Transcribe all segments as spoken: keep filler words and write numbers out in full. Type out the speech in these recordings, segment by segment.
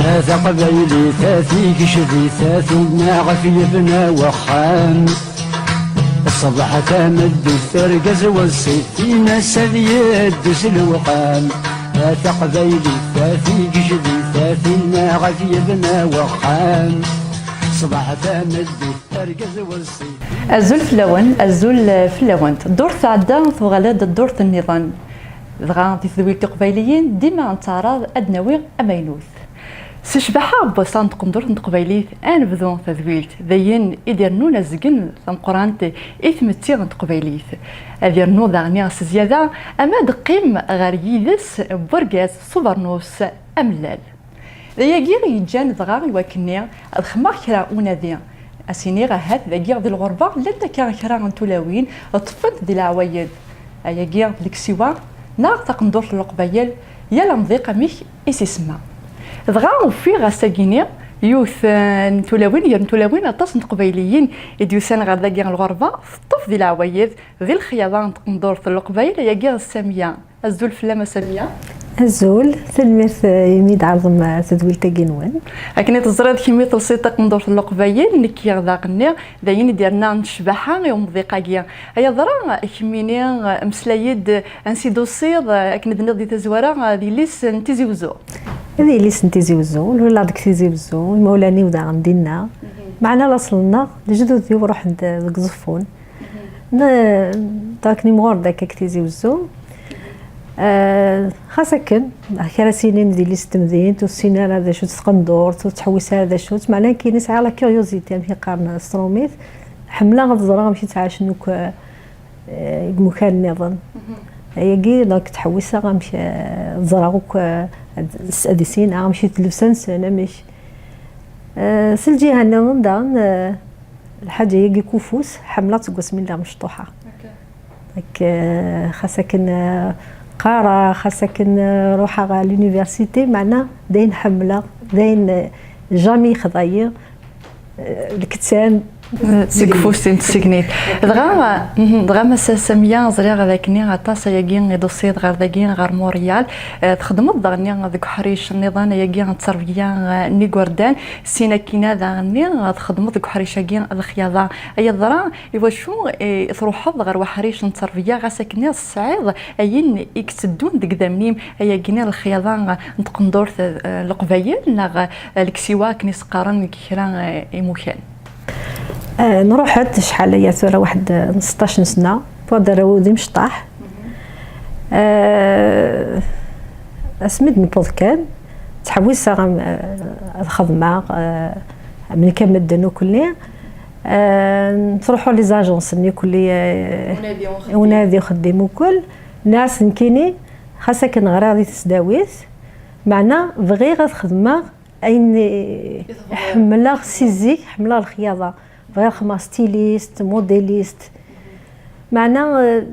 A taqbaylit, a tigejdit, a tunna ɣef yebna wexxam. Ṣṣbeḥ tameddit, argaz weṣṣit, in-as ad yeddu s lewqam. A taqbaylit, a tigejdit, a tunna ɣef yebna wexxam. Ṣṣbeḥ tameddit, argaz weṣṣit. Azul fell-awen, azul fell-awent. Ddurt tɛedda, tuɣal-d ddurt nniḍen. Dɣa di tedwilt tiqbayliyin, dima nettaɛraḍ ad d-nawi amaynut. S ccbaḥa n wass-a n tqendurt n teqbaylit, ad nebdu tadwilt. D ayen i d-irennun azgen tameqqrant i tmetti n teqbaylit. Ad irnu daɣen s zzyada, ama ad qqim ɣer yidis n urgaz s ubernus amellal. D ayagi i yeǧǧan dɣa i wakken ad xedmeɣ kra unadi. Ad s-iniɣ ahat dagi di lɣerba llant akka kra n tulawin ṭṭfent di leɛwayed. Ayagi d leksiwa neɣ taqendurt n Leqbayel, yal amḍiq amek i s-isemma. Dɣa ufiɣ ass-agini yiwet, eh, n tulawin, gar n tulawin aṭas n teqbayliyin i d-yusan ɣer dagi n lɣerba, teṭṭef di leɛwayed, di lexyaḍa n tqendurt n Leqbayel, ayagi d Samiya. Azul fell-am a Samiya. Azul, tanemmirt, eh, imi d-ɛerḍem, eh, tadwilt-agi-nwen. Akken i teẓriḍ kemmi telsiḍ taqendurt n Leqbayel, nekk daɣen d ayen i d-yernan ccbaḥa i umḍiq-agi. Ay aḍra, kemmini, eh, mmeslay-d, eh, ansi d-tusiḍ, eh, akken d-tenniḍ di tazwara, eh, d yelli-s n Tizi Wezzu. D yelli-s n Tizi Wezzu, luleɣ deg Tizi Wezzu, imawlan-iw daɣen dinna. Meɛna laṣel-nneɣ, lejdud-iw ruḥen-d deg Uẓeffun. Ne-, dak nimɣur-d akka deg Tizi Wezzu. Eh, xas akken, kra s-inin di list temdint, ur tessin ara d acu-tt tqendurt, ur tettḥewwis ara d acu-tt, meɛna nekkini sɛiɣ la curiosité, amek i qqaren s trumit. Ḥemmleɣ ad ẓreɣ amek i ttɛacen akk, eh, deg imukan nniḍen. Ayagi, donc, ttḥewwiseɣ amek, eh, ẓreɣ akk, eh, ad, ad issineɣ amek i llebsa-nsen, amek. Eh, s lǧiha nniḍen daɣen, eh, lḥaǧa-agi n ufus, ḥemmleɣ-tt seg wasmi lliɣ mecṭuḥa. Ak, eh, xas akken, eh, qqareɣ, xas akken, eh, ruḥeɣ ɣer l'université, meɛna d ayen ḥemmleɣ, d ayen, eh, jamais yexḍa-yi, eh, lektan. Seg ufus n tsegnit. Dɣa, mhm, dɣa Massa Samiya, ẓriɣ d akken aṭas ayagi i d-tusiḍ ɣer dagi, ɣer Montréal. Eh, txedmeḍ daɣen deg uḥric nniḍen ayagi n tterbiya, eh, n yigerdan. Sin akkin daɣen, eh, txedmeḍ deg uḥric-agi n lexyaḍa. Ay aḍra, iwacu, eh, truḥeḍ ɣer uḥric n tterbiya, ɣas akken tesɛiḍ ayen i yetteddun deg idammen-im, ayagi n lexyaḍa n tqendurt, eh, n Leqbayel, neɣ, eh, leksiwa akken i s-qqaren deg kra, eh, imukan? Eh, nruḥ-d acḥal aya tura, waḥed n seṭṭac n sna, wwiɣ-d arraw d imecṭaḥ. Eh, asmi d-newweḍ kan, ttḥewwiseɣ am, eh, ad xedmeɣ, eh, am nekk am medden ukelli. Eh, ttruḥuɣ les agences-nni ukelli, eh, unadi uxeddim. Unadi uxeddim ukul. Nniɣ-as nekkini, xas akken ɣriɣ di tesdawit, meɛna bɣiɣ ad xedmeɣ ayen i ḥemmleɣ si zik, ḥemmleɣ lexyaḍa. Bɣiɣ xedmeɣ styliste, modéliste. Meɛna, eh,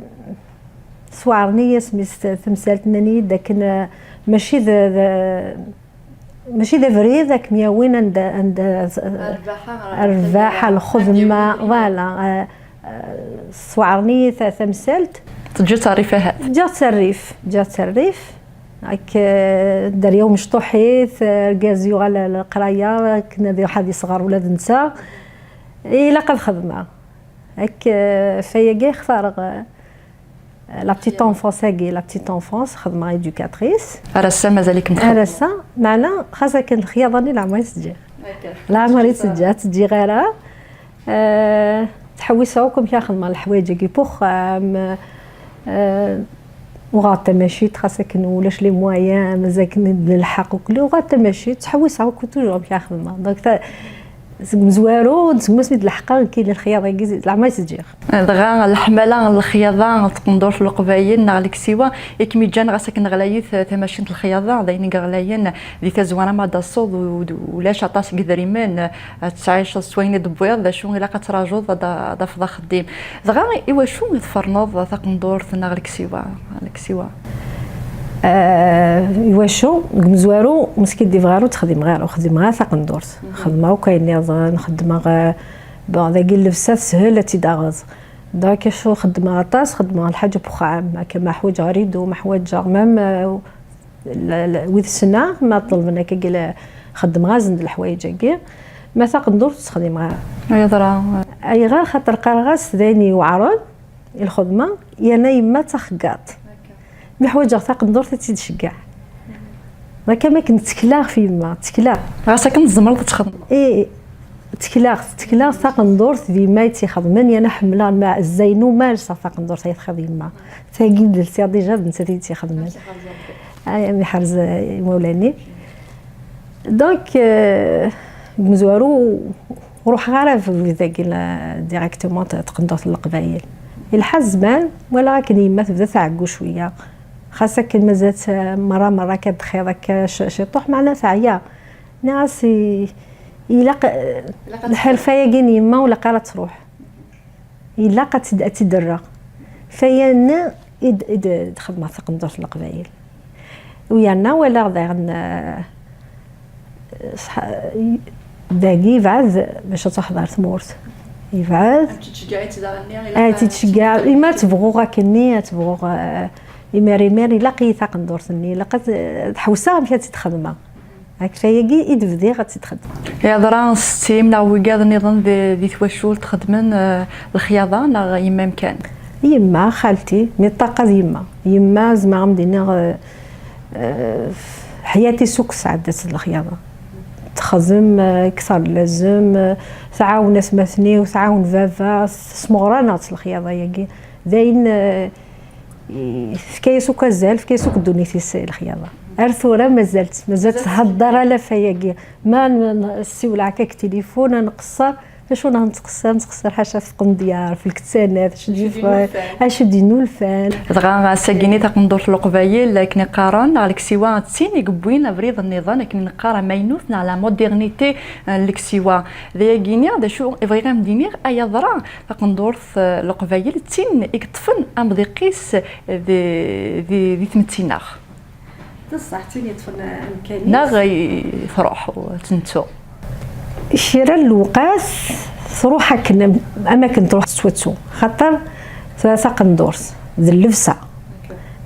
sweɛren-iyi asmi s temsalt, nnan-iyi-d akken, eh, mačči d, d, mačči d abrid ad kem-yawin anda, anda, rrbaḥa, lxedma, voilà, eh, eh, sweɛren-iyi ta-, tamsalt. Teǧǧiḍ tarrif ahat? Ǧǧiɣ tarrif, ǧǧiɣ tarrif. Ak, eh, dderya umecṭuḥit, eh, argaz yuɣal ɣer leqraya, akken ad iruḥ ad yesɣer ula d netta. Ilaq ad xedmeɣ. Ak, eh, fayagi xtareɣ, eh, la petite enfance-agi, la petite enfance, xedmeɣ éducatrice. Ar ass-a mazal-ikem txedmeḍ? Ar ass-a, meɛna xas akken lexyaḍa-nni leɛmer i tt-ǧǧiɣ. Leɛmer i tt-ǧǧiɣ, ur tt-ǧǧiɣ ara. Eh, ttḥewwiseɣ akk amek ara xedmeɣ leḥwayeǧ-agi n uxxam, eh, uɣeɣ-d tamacint, xas akken ulac les moyens, mazal akken ad nelḥeq ukli, uɣeɣ-d tamacint, ttḥewwiseɣ akk toujours amek ara xedmeɣ. Donc, ta-, seg umezwaru, seg wasmi d-leḥqeɣ, nekki lexyaḍ-agi, leɛmer i tt-ǧǧiɣ. Dɣa leḥmala n lexyaḍa n tqendurt n Leqbayel neɣ leksiwa i kem-iǧǧan ɣas akken ɣlayet tamacint n lexyaḍa, d ayen i yeɣlayen di tazwara ma d-taseḍ u-, ulac aṭas n yedrimen, ad tettɛiceḍ s wayen i d-tewwiḍ, d acu ilaq ad trajuḍ ad, ad tafeḍ axeddim. Dɣa iwacu i tferneḍ taqendurt neɣ leksiwa? Leksiwa. Eh, iwacu? Deg umezwaru, ur skiddibeɣ ara, ur ttxeddimeɣ ara, ur xeddimeɣ ara taqendurt. Xedmeɣ akk ayen nniḍen, xeddmeɣ, eh, bon, dagi llebsa teshel ad tt-id-taɣeḍ. Donc, acu xeddmeɣ aṭas, xeddmeɣ lḥaǧa n uxxam, akka ma ḥwaǧeɣ rideau, ma ḥwaǧeɣ même, euh, la, la, wid ssneɣ, ma ṭelben akka la, Xeddmeɣ-asen-d leḥwayeǧ-agi, ma taqendurt ur tt-xdimeɣ ara. Yeḍra. Ayɣer? Xaṭer qqareɣ-as d ayen iweɛren i lxedma, yerna yemma d taxeggaṭ. Mi ḥwaǧeɣ taqendurt ad tt-id-ceggeɛ. Akka, mi akken ttekleɣ ɣef yemma, ttekleɣ. Ɣas akken tzemreḍ ad txedmeḍ. Ih, ttekleɣ, ttekleɣ taqendurt d yemma i tt-ixedmen, yerna ḥemmleɣ ma zzay n umal s taqendurt ay txiḍ yemma. Tagi d lsiɣ déjà d nettat i tt-ixedmen. Ay, am iḥrez imawlan-im. Donc, euh, deg umezwaru, ur ruḥeɣ ara dagi la, directement taqendurt n Leqbayel. Ilḥa zzman, walaɣ akken yemma tebda tɛeggu cwiya. Xas akken mazal-tt, euh, merra, merra akka d-txiḍ akka c-, ciṭuḥ, meɛna teɛya. Nniɣ-as i-, ilaq, euh, lḥerfa-yagi n yemma ur ilaq ara truḥ. Ilaq ad tt-id-, ad tt-id-rreɣ. Faya-nni i d-, i d-, d-xedmeɣ taqendurt n Leqbayel. U yerna walaɣ daɣen, eh, ṣḥa-, dagi yebɛed bac ad truḥeḍ ɣer tmurt. Yebɛed. Ad tt-tceggeɛ, ad tt-tceggeɛ. Ima ad tebɣuɣ akkenni, ad tebɣuɣ, eh, imir, imir, ilaq-iyi taqendurt-nni, ilaq ad, ad ḥewseɣ amek ad tt-id-xedmeɣ. Akfay-agi i d-bdiɣ ad tt-id-xedmeɣ. Yeḍra setti-m neɣ wiyaḍ nniḍen di, di twacult xedmen, eh, lexyaḍa neɣ yemma-m kan? Yemma, xalti, mi ṭṭaqa d yemma. Yemma, zemreɣ ad m-d-iniɣ, eh, eh, ḥyati s akk tesɛedda-tt d lexyaḍa. Texdem, eh, kter n lazem, eh, tɛawen atmaten-iw, tɛawen baba, tesmeɣra-neɣ-tt lexyaḍa-yagi. D ayen, eh, tefka-yas akk azal, tefka-yas akk ddunit-is i lexyaḍa. Ar tura mazal-tt, mazal tetthedder alaf-agi. Ma n-, n-, ssiwleɣ akka deg tilifun, ad nqeṣṣer, d acu neɣ nettqeṣṣer, nettqeṣṣer ḥaca ɣef tqendyar, ɣef lkettanat, acu d-yeffɣen, acu d-yennulfan. Dɣa ass-agi-nni taqendurt n Leqbayel, akken i qqaren, neɣ leksiwa d tin i yewwin abrid nniḍen, akken i neqqar amaynut, neɣ la modernité, eh, n leksiwa. D ayagi-nni, d acu i bɣiɣ ad m-d-iniɣ, ay aḍra, taqendurt, eh, n Leqbayel d tin i yeṭṭfen amḍiq-is di, di, di tmetti-nneɣ. D ṣṣeḥ, d tin yeṭṭfen amkan-is. Neɣ i truḥ u tenttu. Kra n lewqat truḥ akken am, am akken truḥ tettwattu. Xaṭer tura taqendurt d llebsa.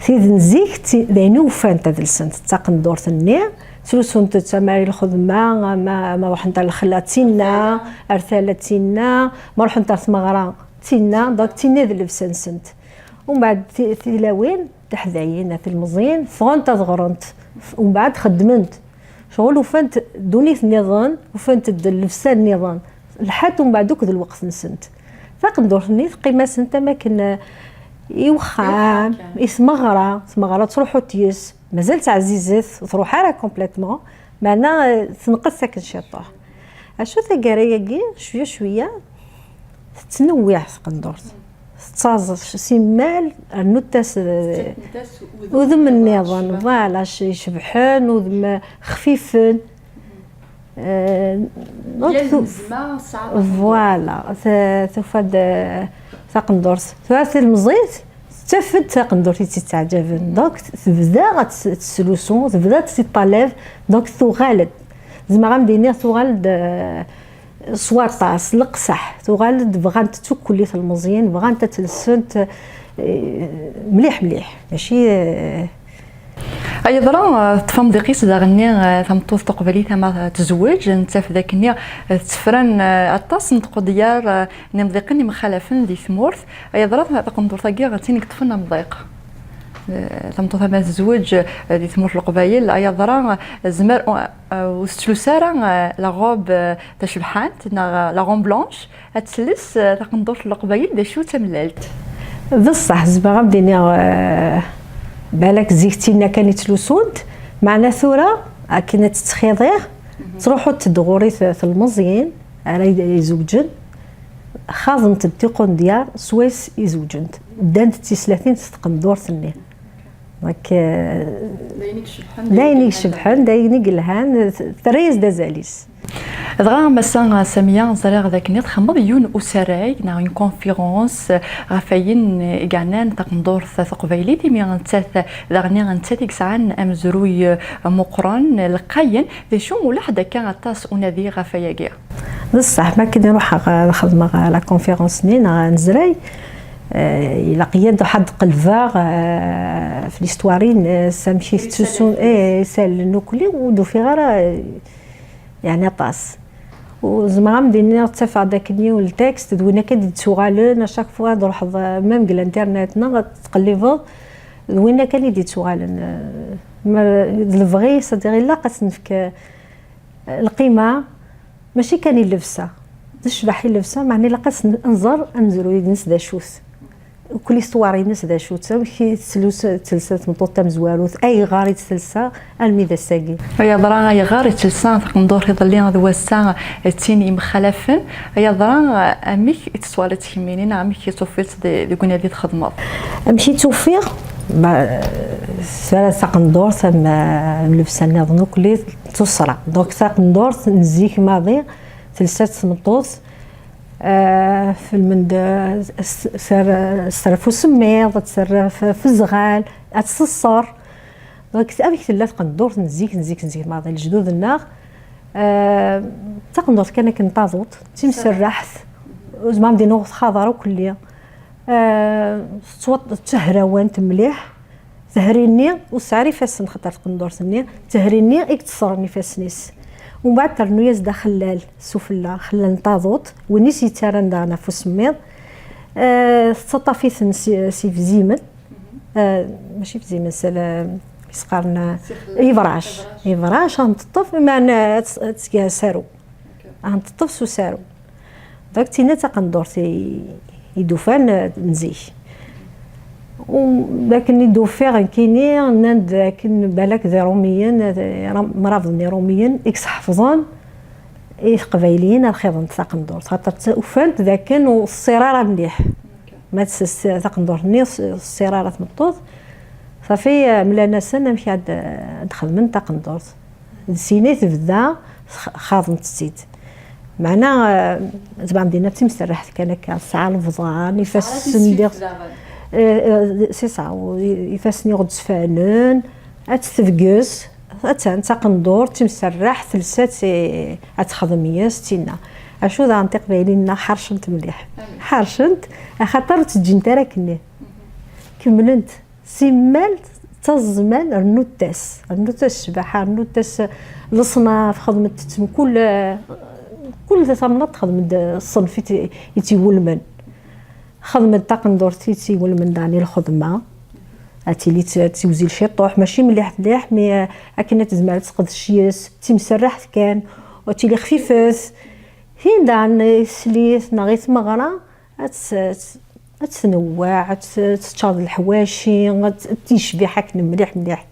Tid n zik, d ti-, d ayen i ufant ad lsent. D taqendurt-nni, ttlusunt-tt ama i lxedma, ama, ama ruḥent ar lexla, d tinna, ar tala, d tinna, ma ruḥent ar tmeɣra, d tinna, donc d tinna i d llebsa-nsent. Umbeɛd ti-, tilawin, tiḥdayin, at ilmeẓyen, ffɣent ad ɣrent, f-, umbeɛd xeddment. Ccɣel ufant ddunit nniḍen, ufant-d llebsa nniḍen. Lḥat umbeɛd akk d lweqt-nsent. Taqendurt-nni teqqim-asent am akken, eh, i wexxam, i tmeɣra, tmeɣra ttruḥu tyes, mazal ttɛezzizet, ur truḥ ara complètement, meɛna, eh, tenqes akken ciṭuḥ. Acu taggara-agi, cwiya cwiya, tettnewwiɛ tqendurt. Tettaẓ simmal, rnu-t-as, eh, udem nniḍen, voilà, c-, icebḥen, udem xfifen. Eh, donc, yal tu-, nezma tesɛa taqendurt. Voilà, t-, tufa-d, eh, taqendurt. Tura tilmeẓit, tettaf-d taqendurt i tt-ittaɛǧaben. Donc, tebda ad tt-, tettlusu, tebda ad tt-iṭṭalab, donc tuɣal-d. Zemreɣ ad m-d-iniɣ tuɣal-d, eh, s waṭas, leqseḥ, tuɣal-d bɣant-tt akk kulli telmeẓyin, bɣant ad tt-lsent, eh, mliḥ, mliḥ, mačči, eh. Ay yeḍra, eh, teṭṭef amḍiq-is daɣenni, eh, tameṭṭut taqbaylit ama tezweǧ, nettaf dakken, eh, tettefran, eh, aṭas n tqudyar, eh, n yimḍiqen yemxalafen di tmurt. Ay yeḍra, taqendurt-agi d tin i yeṭṭfen amḍiq. Eh, tameṭṭut ama tezweǧ, eh, di tmurt n Leqbayel, ay yeḍra, eh, zmer, eh, ur tettlusu ara, eh, la robe, eh, tacebḥant, neɣ, eh, la robe blanche, ad tles, eh, taqendurt n Leqbayel, d acu d tamellalt? D ṣṣeḥ, zemreɣ ad m-d-iniɣ, eh, balak zik d tinna kan i ttlusunt, meɛna tura, akken ad tt-ttxiḍiɣ, ttruḥunt-d ɣur-i t-, telmeẓyin, ara i-, izewǧen, xaḍent-d tiqendyar swayes i zewǧent. Ddant d tislatin s tqendurt-nni. Donc, eh, d ayen i icebḥen, d ayen i icebḥen, d ayen i yelhan, terra-yas-d azal-is. Dɣa, a Massa Samiya, ẓriɣ d akken i txedmeḍ yiwen usarag neɣ une conférence ɣef wayen i yeɛnan taqendurt taqbaylit, imi nettat daɣen nettat i yesɛan amezruy meqqren, lqayen, d acu ulaḥ-d akka aṭas unadi ɣef wayagi. D ṣṣeḥ, mi akken i ruḥeɣ ad xedmeɣ la conférence-nni neɣ anezray, eh, ilaq-iyi ad ruḥeɣ ad qelbeɣ, eh, ɣef l'histoire-ines, amek i tettusun, eh, isallen ukli, ur d-ufiɣ ara, eh, Yeɛni aṭas. U zemreɣ ad m-d-iniɣ ttafeɣ-d akken yiwen ltekst, d win akka d-yettuɣalen, à chaque fois ad truḥeḍ, même deg l'internet neɣ ad tqellibeḍ, d win akka i d-yettuɣalen. Ma d lebɣi, c'est-à-dire ilaq ad s-nefk, eh, lqima, mačči kan i llebsa. D ccbaḥ i llebsa, meɛna ilaq ad s-n-, nẓer amezruy-ines d acu-t. Mkul histoire-ines d acu-tt, amek i tettlusu, telsa tmeṭṭut tamezwarut, ayɣer i tt-telsa armi d ass-agi. Ay aḍra, ayɣer i telsa taqendurt iḍelli d wass-a d tin yemxalafen? Ay aḍra, amek i tt-twaliḍ kemmini, neɣ amek i tufiḍ di, deg unadi txedmeḍ? Amek i tt-ufiɣ? Ba, s-, taqendurt am, am llebsa nniḍen akk, d tuṣṣra. Donc taqendurt n zik maḍi, telsa-tt tmeṭṭut, ah, f lmend, ah, s-, s-, s-, terra f usemmiḍ, ad terra f, f uzɣal, ad teṣṣer. Donc, amek tella tqendurt n zik, n zik, n zik, maḍi lejdud-nneɣ, ah, d taqendurt kan akken n taḍuṭ, d timserraḥt, ur zemreɣ ad d-iniɣ ur txaḍ ara akk-, ah, tettwa-, d tahrawant mliḥ, tehri-nni ur tesɛi ara ifassen, xaṭer tqendurt-nni, tehri-nni i yettṣerren ifassen-is. Umbeɛd ternu-yas-d axellal sufella, axellal n taḍuṭ, win i s-yettarran daɣen ɣef usemmiḍ. Ah, tettaṭṭaf-iten s, s ibzimen. Ah, mačči ibzimen, s la, i s-qqaren, ah, ibrac. Ibrac, ad ten-teṭṭef, meɛna ad tt-, ad teg asaru. Ad ten-teṭṭef s usaru. Donc, d tinna d taqendurt i, i d-ufan, eh, n zik. U d akken i d-ufiɣ nekkini, nnan-d d akken balak d Iṛumiyen, eh, mrabeḍ n Iṛumiyen i yesḥefḍen i teqbayliyin ad xeḍent taqendurt, xaṭer tt-, ufan-t d akken ur teṣṣir ara mliḥ. Ma ts-, s-, taqendurt-nni ur s-, ur teṣṣir ara tmeṭṭut, ṣafi, eh, mlan-asen amek ad, ad xedmen taqendurt. D sin i tebda, x-, xaḍent-tt-id. Meɛna, eh, zɛma dinna d timserraḥt kan akka, tesɛa lebḍan, ifassen diɣ, eh, eh, c'est ça, u-, ifassen-iw ɣ-d-sfanen, ad tt-tebges, attan d taqendurt, d timserraḥt, telsa-tt, eh, ad texdem yes, d tinna. Acu daɣen tiqbayliyin-nneɣ ḥercent mliḥ. Ḥercent, axaṭer ur tt-ǧǧint ara akkenni. Kemmlent. Simmal ttaẓẓman, rnut-as, rnut-as ccbaḥa, rnut-as leṣnaf, xedmet-tt mkul, mkul tamnaḍt texdem-d ṣṣenf i tt-, i tt-iwulmen. Xedmet taqendurt i tt-iwulmen daɣen i lxedma. Ad tili tt-, tiwzil ciṭuḥ, mačči mliḥ mliḥ, mi, eh, akken ad tezmer ad tesqedec yes, d timserraḥt kan, ad tili xfifet. Tin daɣen i teslit neɣ i tmeɣra, ad tt-, ad tt-, ad tnewweɛ, ad tt-, ad teččar d leḥwaci, ad tt-, ad tt-yecbiḥ akken mliḥ mliḥ.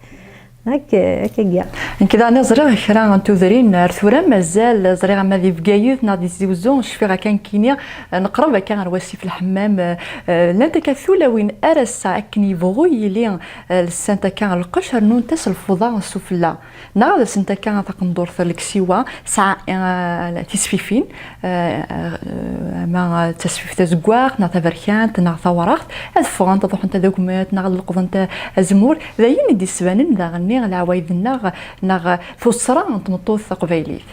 Ak-, akkagi. Nekk daɣen ẓriɣ kra n tudrin ar tura mazal, ẓriɣ ama di Bgayet neɣ di Tizi Uzzu, cfiɣ akka nekkini, neqreb akka ɣer wasif Lḥemmam, eh, llant akka tulawin ar ass-a akken yebɣu yili, eh, lsant akka lqecc, rnunt-as lfuḍa sufella. Neɣ ad asent akka taqendurt n leksiwa, tesɛa, eh, tisfifin, eh, eh, ama d tasfift tazeggaɣt, neɣ taberkant, neɣ tawraɣt, ad ffɣent, ad ruḥent ad agment, neɣ ad leqḍent azemmur. D ayen i d-yesbanen daɣen leɛwayed-nneɣ, neɣ tuṣṣra n tmeṭṭut taqbaylit.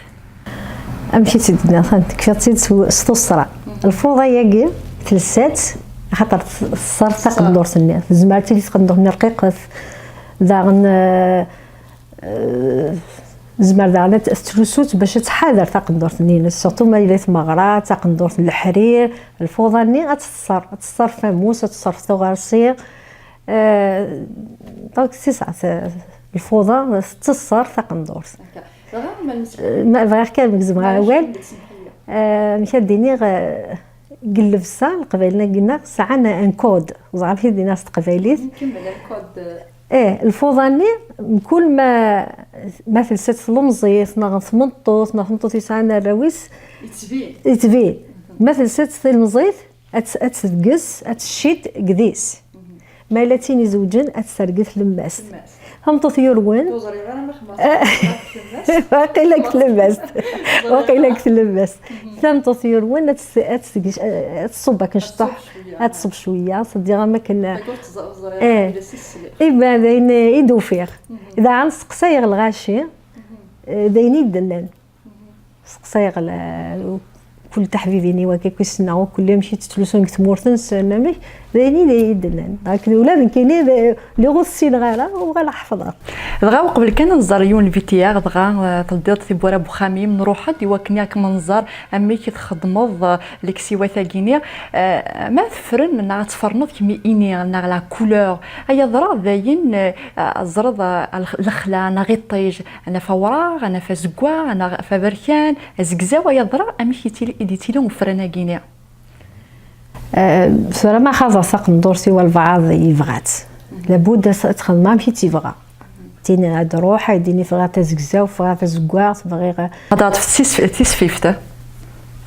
Amek i tt-id-nniɣ, tekfiḍ-tt-id s, s tuṣṣra. Lfuḍa-yagi, telsa-tt, axaṭer teṣṣer taqendurt-nni. Tezmer ad tili taqendurt-nni rqiqet, daɣen, eh, Eh, tezmer daɣen ad tettlusu-tt bac ad tḥader taqendurt-nni-ines, surtout ma yella tmeɣra, taqendurt n leḥrir, lfuḍa-nni ad teṣṣer, ad teṣṣer f ammus, ad teṣṣer f tuɣersi. Eh, donc, c'est ça, c'est, lfuḍa teṣṣer taqendurt. Akka. Dɣa, ma nmes- Eh, ma bɣiɣ kan ad gezmeɣ awal. Acu n leksem? Eh, amek ad d-iniɣ, eh, deg llebsa, Leqbayel-agi-nneɣ sɛan un code. Ẓer amek i d-iniɣ s teqbaylit. Nkemmel un code. Eh, lfuḍa-nni, mkul ma, ma telsa-tt tlemẓit, neɣ tmeṭṭut, neɣ tmeṭṭut yesɛan arraw-is, yettbin. Yettbin. Ma telsa-tt tlemẓit, ad tt-, ad tt-tbges, ad tt-tcidd deg yidis. Ma yella d tin izewǧen, ad tt-tergel tlemmast. Tlemmast. Tameṭṭut yurwen. Ur ẓriɣ ara ma xemmeɣ. Eh. Waqila deg tlemmast. Waqila deg tlemmast. Tameṭṭut yurwen, ad tt-, ad tt-tgec-, ad tṣubb akken cṭuḥ. Ad tṣubb cwiya. Ad tṣubb cwiya, s-, ddiɣ am akken. Ur ẓriɣ, eh, ila sisli. Iban d ayen i d-ufiɣ. Daɣen steqsayeɣ lɣaci, eh, d ayen i d-nnan. Steqsayeɣ la-, Kul taḥbibin-iw akka i ssneɣ, kul amek i ttlusun deg tmurt-nsen, amek, d ayen i d, i d-nnan. Akken ula d nekkini, d, lliɣ ur t-ssineɣ ara, uɣaleɣ ḥefḍeɣ. Dɣa, uqbel kan ad nẓer yiwen lvitiyaɣ, dɣa, eh, tleddiḍ tiwwura n uxxam-im, nruḥ-d i wakken ad kem-nẓer amek i txeddmeḍ, eh, leksiwat-agi-nni. Eh, ma ad tefren neɣ ad tferneḍ kemmini, neɣ la couleur, ay aḍra dayen, eh, teẓreḍ, eh, lexla neɣ iṭij, ad naf awraɣ, ad naf azeggaɣ, ad naf aberkan, azegzaw, ay aḍra, amek yettili, i d-yettili ufran-agi-nni? Eh, tura ma xaḍeɣ taqendurt-iw, albaɛḍ yebɣa-tt. Labud ad txedmeɣ amek i tt-yebɣa. Tini ad ruḥ, ad d-ini bɣiɣ tazegzawt, bɣiɣ tazeggaɣt, bɣiɣ. Ad aɣ-tefk tis-, tisfift, eh?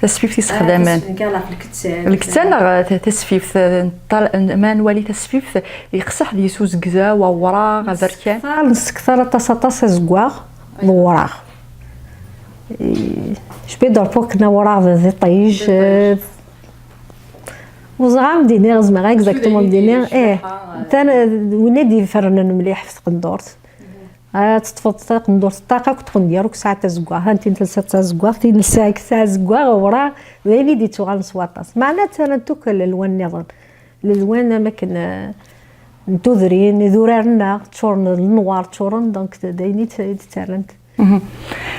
Tasfift i sexdamen. Ah, tasfift ɣef lkettan. Lkettan neɣ ta-, tasfift, eh, n ṭal-, n-, ma nwali tasfift, yeqseḥ deg-s uzegzaw, awraɣ, aberkan. Nessektar, nessektar aṭas, aṭas azeggaɣ d wraɣ. Eh, je peux dire pour que awraɣ d, d iṭij, eh, ur ẓriɣ ad m-d-iniɣ, zemreɣ exactement ad m-d-iniɣ, eh, tan, eh, win i d-ifernen mliḥ ɣef tqendurt. Ah, teṭṭfeḍ taqendurt ṭṭaq akk tqendyar, ur tesɛi tazeggaɣt, tin telsa d tazeggaɣt, tin telsa tesɛa azeggaɣ, awraɣ, d ayen i d-yettuɣalen s waṭas. Meɛna ttarrant akk lalwan nniḍen. Lalwan am akken, eh, n tudrin, idurar-nneɣ, ččuren d lenwar, ččuren, donc d, d ayen i tt-, i d-ttarrant. Mhm.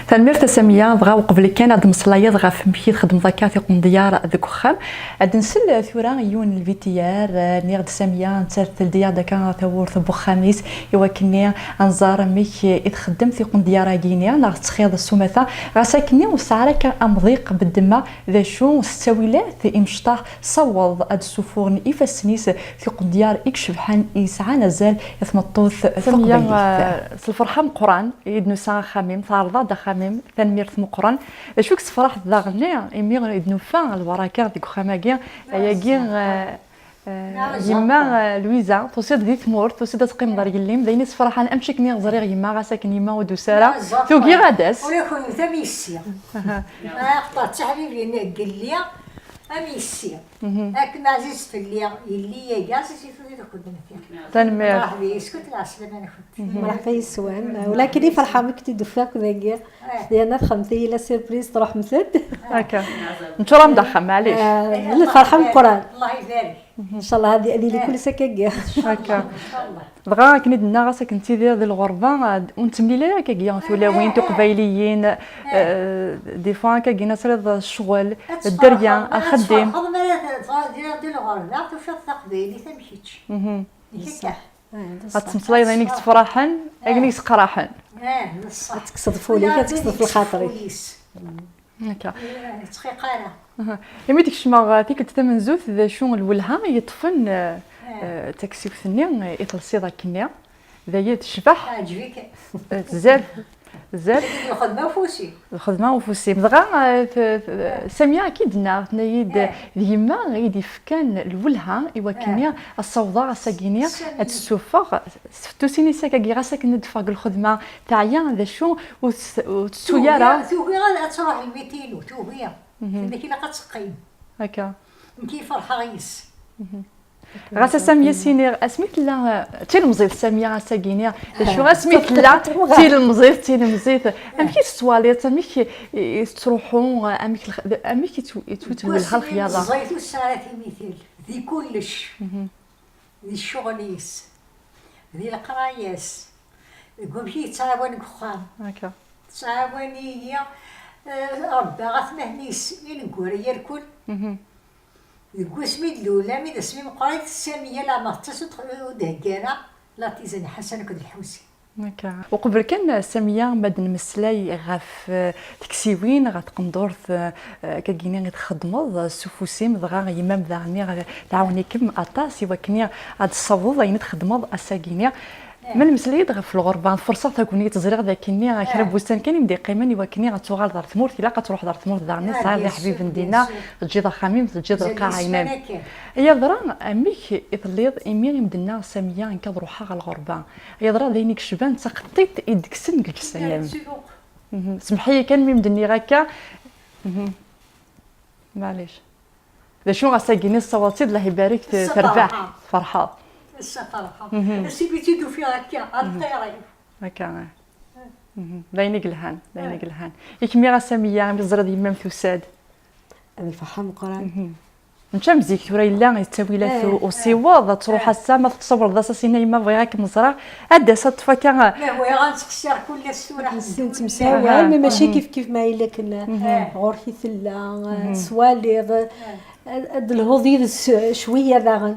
Tanemmirt a Samiya, dɣa uqbel kan ad d-tmeslayeḍ ɣef amek i txeddmeḍ akka tiqendyar deg uxxam, ad nsel tura i yiwen n lvitiyar, eh, nniɣ-d Samiya, nettat teldi-aɣ-d akka tawwurt n uxxam-is, i wakken ad nẓer amek i txeddem tiqendyar-agi-nni, neɣ tettxiḍ s umata, ɣas akken ur tesɛi ara akka amḍiq beddemma d acu s ttawilat imecṭaḥ, saweḍ ad d-ssufuɣen ifassen-is tiqendyar i icebḥen, i yesɛan azal i tmeṭṭut taqbaylit. Samiya, eh, s lferḥ ameqqran i d-nusa axxam-im, tɛerḍeḍ-d axxam-im, tanemmirt meqqren. D acu i tessefraḥeḍ daɣen-nni, imi i d-nufa lbaraka deg uxxam-agi, ayagi, eh, eh, yemma, eh, Lwiza, tusiḍ di tmurt, tusiḍ ad teqqimeḍ ar yelli-m, d ayen yessefraḥen, amek akken i ẓriɣ yemma, ɣas akken yemma ur d-tusi ara, tugi ad d-tas. Ula d kennemti am yessi. Aha. Axaṭer d taḥbibin n yelli am yessi. Mhm. Akken ɛziz fell-i yelli-agi, ɛziz i fell-i d kennemti. Tanemmirt. Merḥba yes-kent, lɛeslama-nkent. Mhm. Merḥba yes-wen. Walakin i ferḥeɣ mi kent-id-ufiɣ dagi. Eh. Yerna texdemt-iyi la surprise, truḥemt-d. Akka. Neččur-am-d axxam, maɛlic. Eh, lferḥ ameqqran. Allah ibarik. Inchallah ad, ad yili kullec akkagi. Inchallah. Dɣa akken i d-nenna, ɣas akken nettidir di lɣerba, eh, ur nettemlili ara akkagi tulawin tiqbayliyin, eh, des fois akkagi ad tiliḍ ccɣel, dderya, axeddim. Ad tferḥeḍ mi ara teddiḍ di lɣerba, tufiḍ taqbaylit am kečč. Mhm. Ad tettmeslayeḍ ayen i yettefraḥen, ayen i yesqraḥen. Ad tekkseḍ ful-ik, ad tekkseḍ f lxaṭer-ik. Akka. Ur yettxiq ara. Aha. Imi d-kecmeɣ, eh, tikkelt tamenzut, d acu n lwelha i yeṭṭfen, eh, eh, taksiwt-nni, eh, i telsiḍ akkenni? D aya tecbeḥ. Teɛǧeb-ik? Eh, tezzer. Tezzer. Lxedma ufus-im. Lxedma ufus-im. Dɣa, eh, t-, t-, Samiya akka i d-tenna, tenna-yi-d, d yemma i d-yefkan lwelha i wakken ad ssawḍeɣ ass-agi-nni, ad d-ssufeɣ s tfettusin-is akkagi, ɣas akken ad d-ffeɣ deg lxedma, teɛya, d acu, ur tes-, ur tettu ara. Tugi, tugi ad, ad truḥ lmitinu, tugi. Mhm. Tenna-k ilaq ad teqqim. Akka. Nekk i ferḥeɣ yes. Mhm. Ɣas a Samiya, siniɣ, asmi tella, eh, d tilemẓit Samiya, ass-agi-nni, d acu, asmi tella d tilemẓit, d tilemẓit, amek i tettwaliḍ, amek i, i tettruḥu, amek lx-, amek i tt-, i ttwit lwelha lxyaḍa? Ẓẓayet ur tesɛi ara timital, di kullec. Mhm. Di ccɣel-is, di leqraya-s, deg wamek i yettɛawan deg uxxam. Akka. Tettɛawan-iyi, eh, rebbaɣ atmaten-is ineggura irkul. Mhm. Deg wasmi d-lula, mi d asmi meqqrit, Samiya leɛmer tettas ur d-theggi ara la tisane n Ḥasan akked Lḥusin. Akka. Uqbel kan, Samiya, ma d-nemmeslay ɣef, eh, teksiwin, ɣef tqendurt, eh, akkagini i txeddmeḍ, eh, s ufus-im, dɣa yemma-m daɣen tɛawen-ikem aṭas i wakken ad tessawḍeḍ ayen i txeddmeḍ ass-agini. Ma nemmeslay-d ɣef lɣerba, tferṣeḍ tagnit, ẓriɣ d akkenni kra n wussan kan i m-d-iqqimen i wakken ad tuɣaleḍ ɣer tmurt, ilaq ad truḥeḍ ɣer tmurt daɣen, tesɛiḍ iḥbiben dinna, teǧǧiḍ axxam-im, teǧǧiḍ lqaɛa-inem. Yeḍra, amek i telliḍ imi i m-d-tenna Samiya nekk ad ruḥeɣ ɣer lɣerba? Yeḍra d ayen i yecban d taqeṭṭiṭ i d-kksen deg lǧessa-inem. Mhm. Semḥ-iyi kan mi m-d-nniɣ akka. Mhm. Maɛlic. D acu ɣas agini tessawaḍ-tt-id, Allah ibarek, terbeḥ, tferḥeḍ. Ass-a ferḥeɣ. Mhm. Ass-imi tt-id-ufiɣ akka, ar ṭṭir-iw. Akka, eh. Mhm. D ayen i yelhan, d ayen i yelhan. I kemmi a Samiya, mi teẓriḍ yemma-m tusa-d? D lferḥ ameqqran. Mačči am zik tura yella yettawi-ak usiweḍ, ad truḥ ass-a, ma teqsubreḍ-as asin a yemma bɣiɣ ad kem-ẓreɣ, ad d-tas ad ṭṭef akka. Ma bɣiɣ ad ttqeṣṣireɣ kul ass tura. Nettemsawal, ma mačči kif kif ma yella akken ɣur-k i tella, tettwaliḍ, ad d-telhuḍ yid-s cwiya daɣen.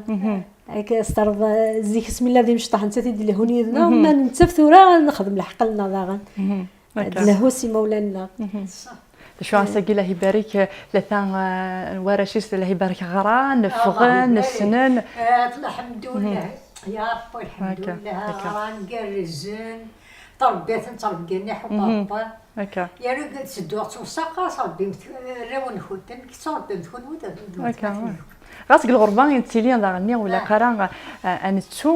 Akka s terḍ zik asmi nella d imecṭaḥ nettat i d-lehhun yid-neɣ, ma nettaf tura ad nexdem lḥeqq-nneɣ daɣen. Ad nelhu s imawlan-nneɣ. D acu ass-agi, Allah ibarek, tlata n warrac-is, Allah ibarek, ɣran, ffɣen, ssnen. Lḥemdullah, ya Rebbi, lḥemdullah, ɣran, gerrzen, ttṛebbiɣ-ten ttṛebbiɣ-ten, iḥubb Rebbi. Yerna ttedduɣ ttewseɣ, ɣas ṛebbimt arraw-nkent amek i ttṛebbim kunwi. Ɣas deg lɣerba i nettili daɣen-nni, ur ilaq ara ad nettu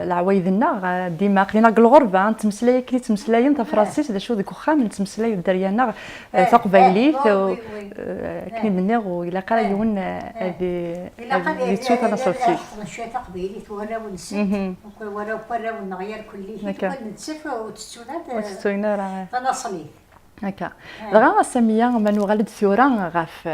leɛwayed-nneɣ dima. Aql-aneɣ deg lɣerba, nettmeslay akken i ttmeslayen tafransist, d acu deg uxxam nettmeslay dderya-nneɣ taqbaylit, akken i d-nniɣ, ur ilaq ara yiwen ad yettu tanaṣelt-is. Cwiya taqbaylit warraw-nsen, warraw-nneɣ yerkulli, nettaf ur tettun ara tanaṣlit. Akka. Dɣa a Samiya, ma nuɣal-d tura ɣef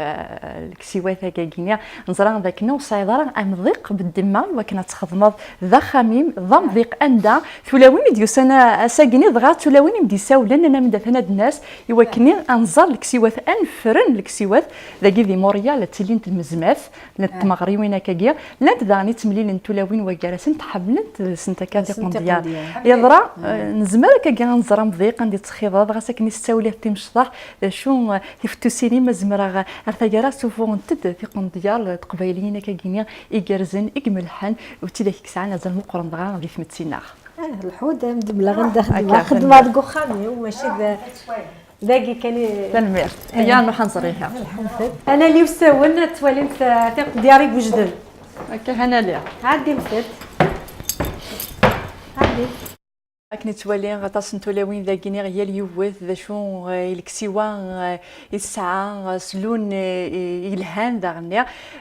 leksiwat-agi-nni, neẓra d akken ur tesɛiḍ ara amḍiq beddemma i wakken ad txedmeḍ d axxam-im, d amḍiq anda tulawin i d-yusan ass-agi-nni, dɣa tulawin i m-d-isawlen, anam-d atan ad d-nas i wakken ad nẓer leksiwat, ad nefren leksiwat dagi di Montréal, ad tilint lmezmat. Llant tmeɣriwin akkagi, llant daɣen i ttemlilent tulawin waggar-asent, ḥemmlent deg-sent akka tiqendyar. Yeḍra, nezmer akkagi ad nẓer amḍiq anda i tettxiḍeḍ, ɣas akken i s-ttawliɣ timecṭaḥ, d acu tifettusin-im, ma zemreɣ ar taggara ssufuɣent-d tiqendyar teqbayliyin akkagi-nni igerrzen, i imelḥen, u d tidak i yesɛan azal meqqren dɣa di tmetti-nneɣ. Lḥud, am d-mleɣ anda xeddmeɣ, xeddmeɣ deg uxxam-iw, mačči d Dagi kan i. Tanemmirt. Aya, nruḥ ad nẓer ihi. Ad nali usawen, ad twalimt tiqendyar iwejden. Akka, ad nali. Ɛeddimt-d. Ɛeddi. Akken i ttwaliɣ aṭas n tulawin dagi, niɣ yal yiwet d acu i leksiwa i tesɛa, s lun yelhan daɣen.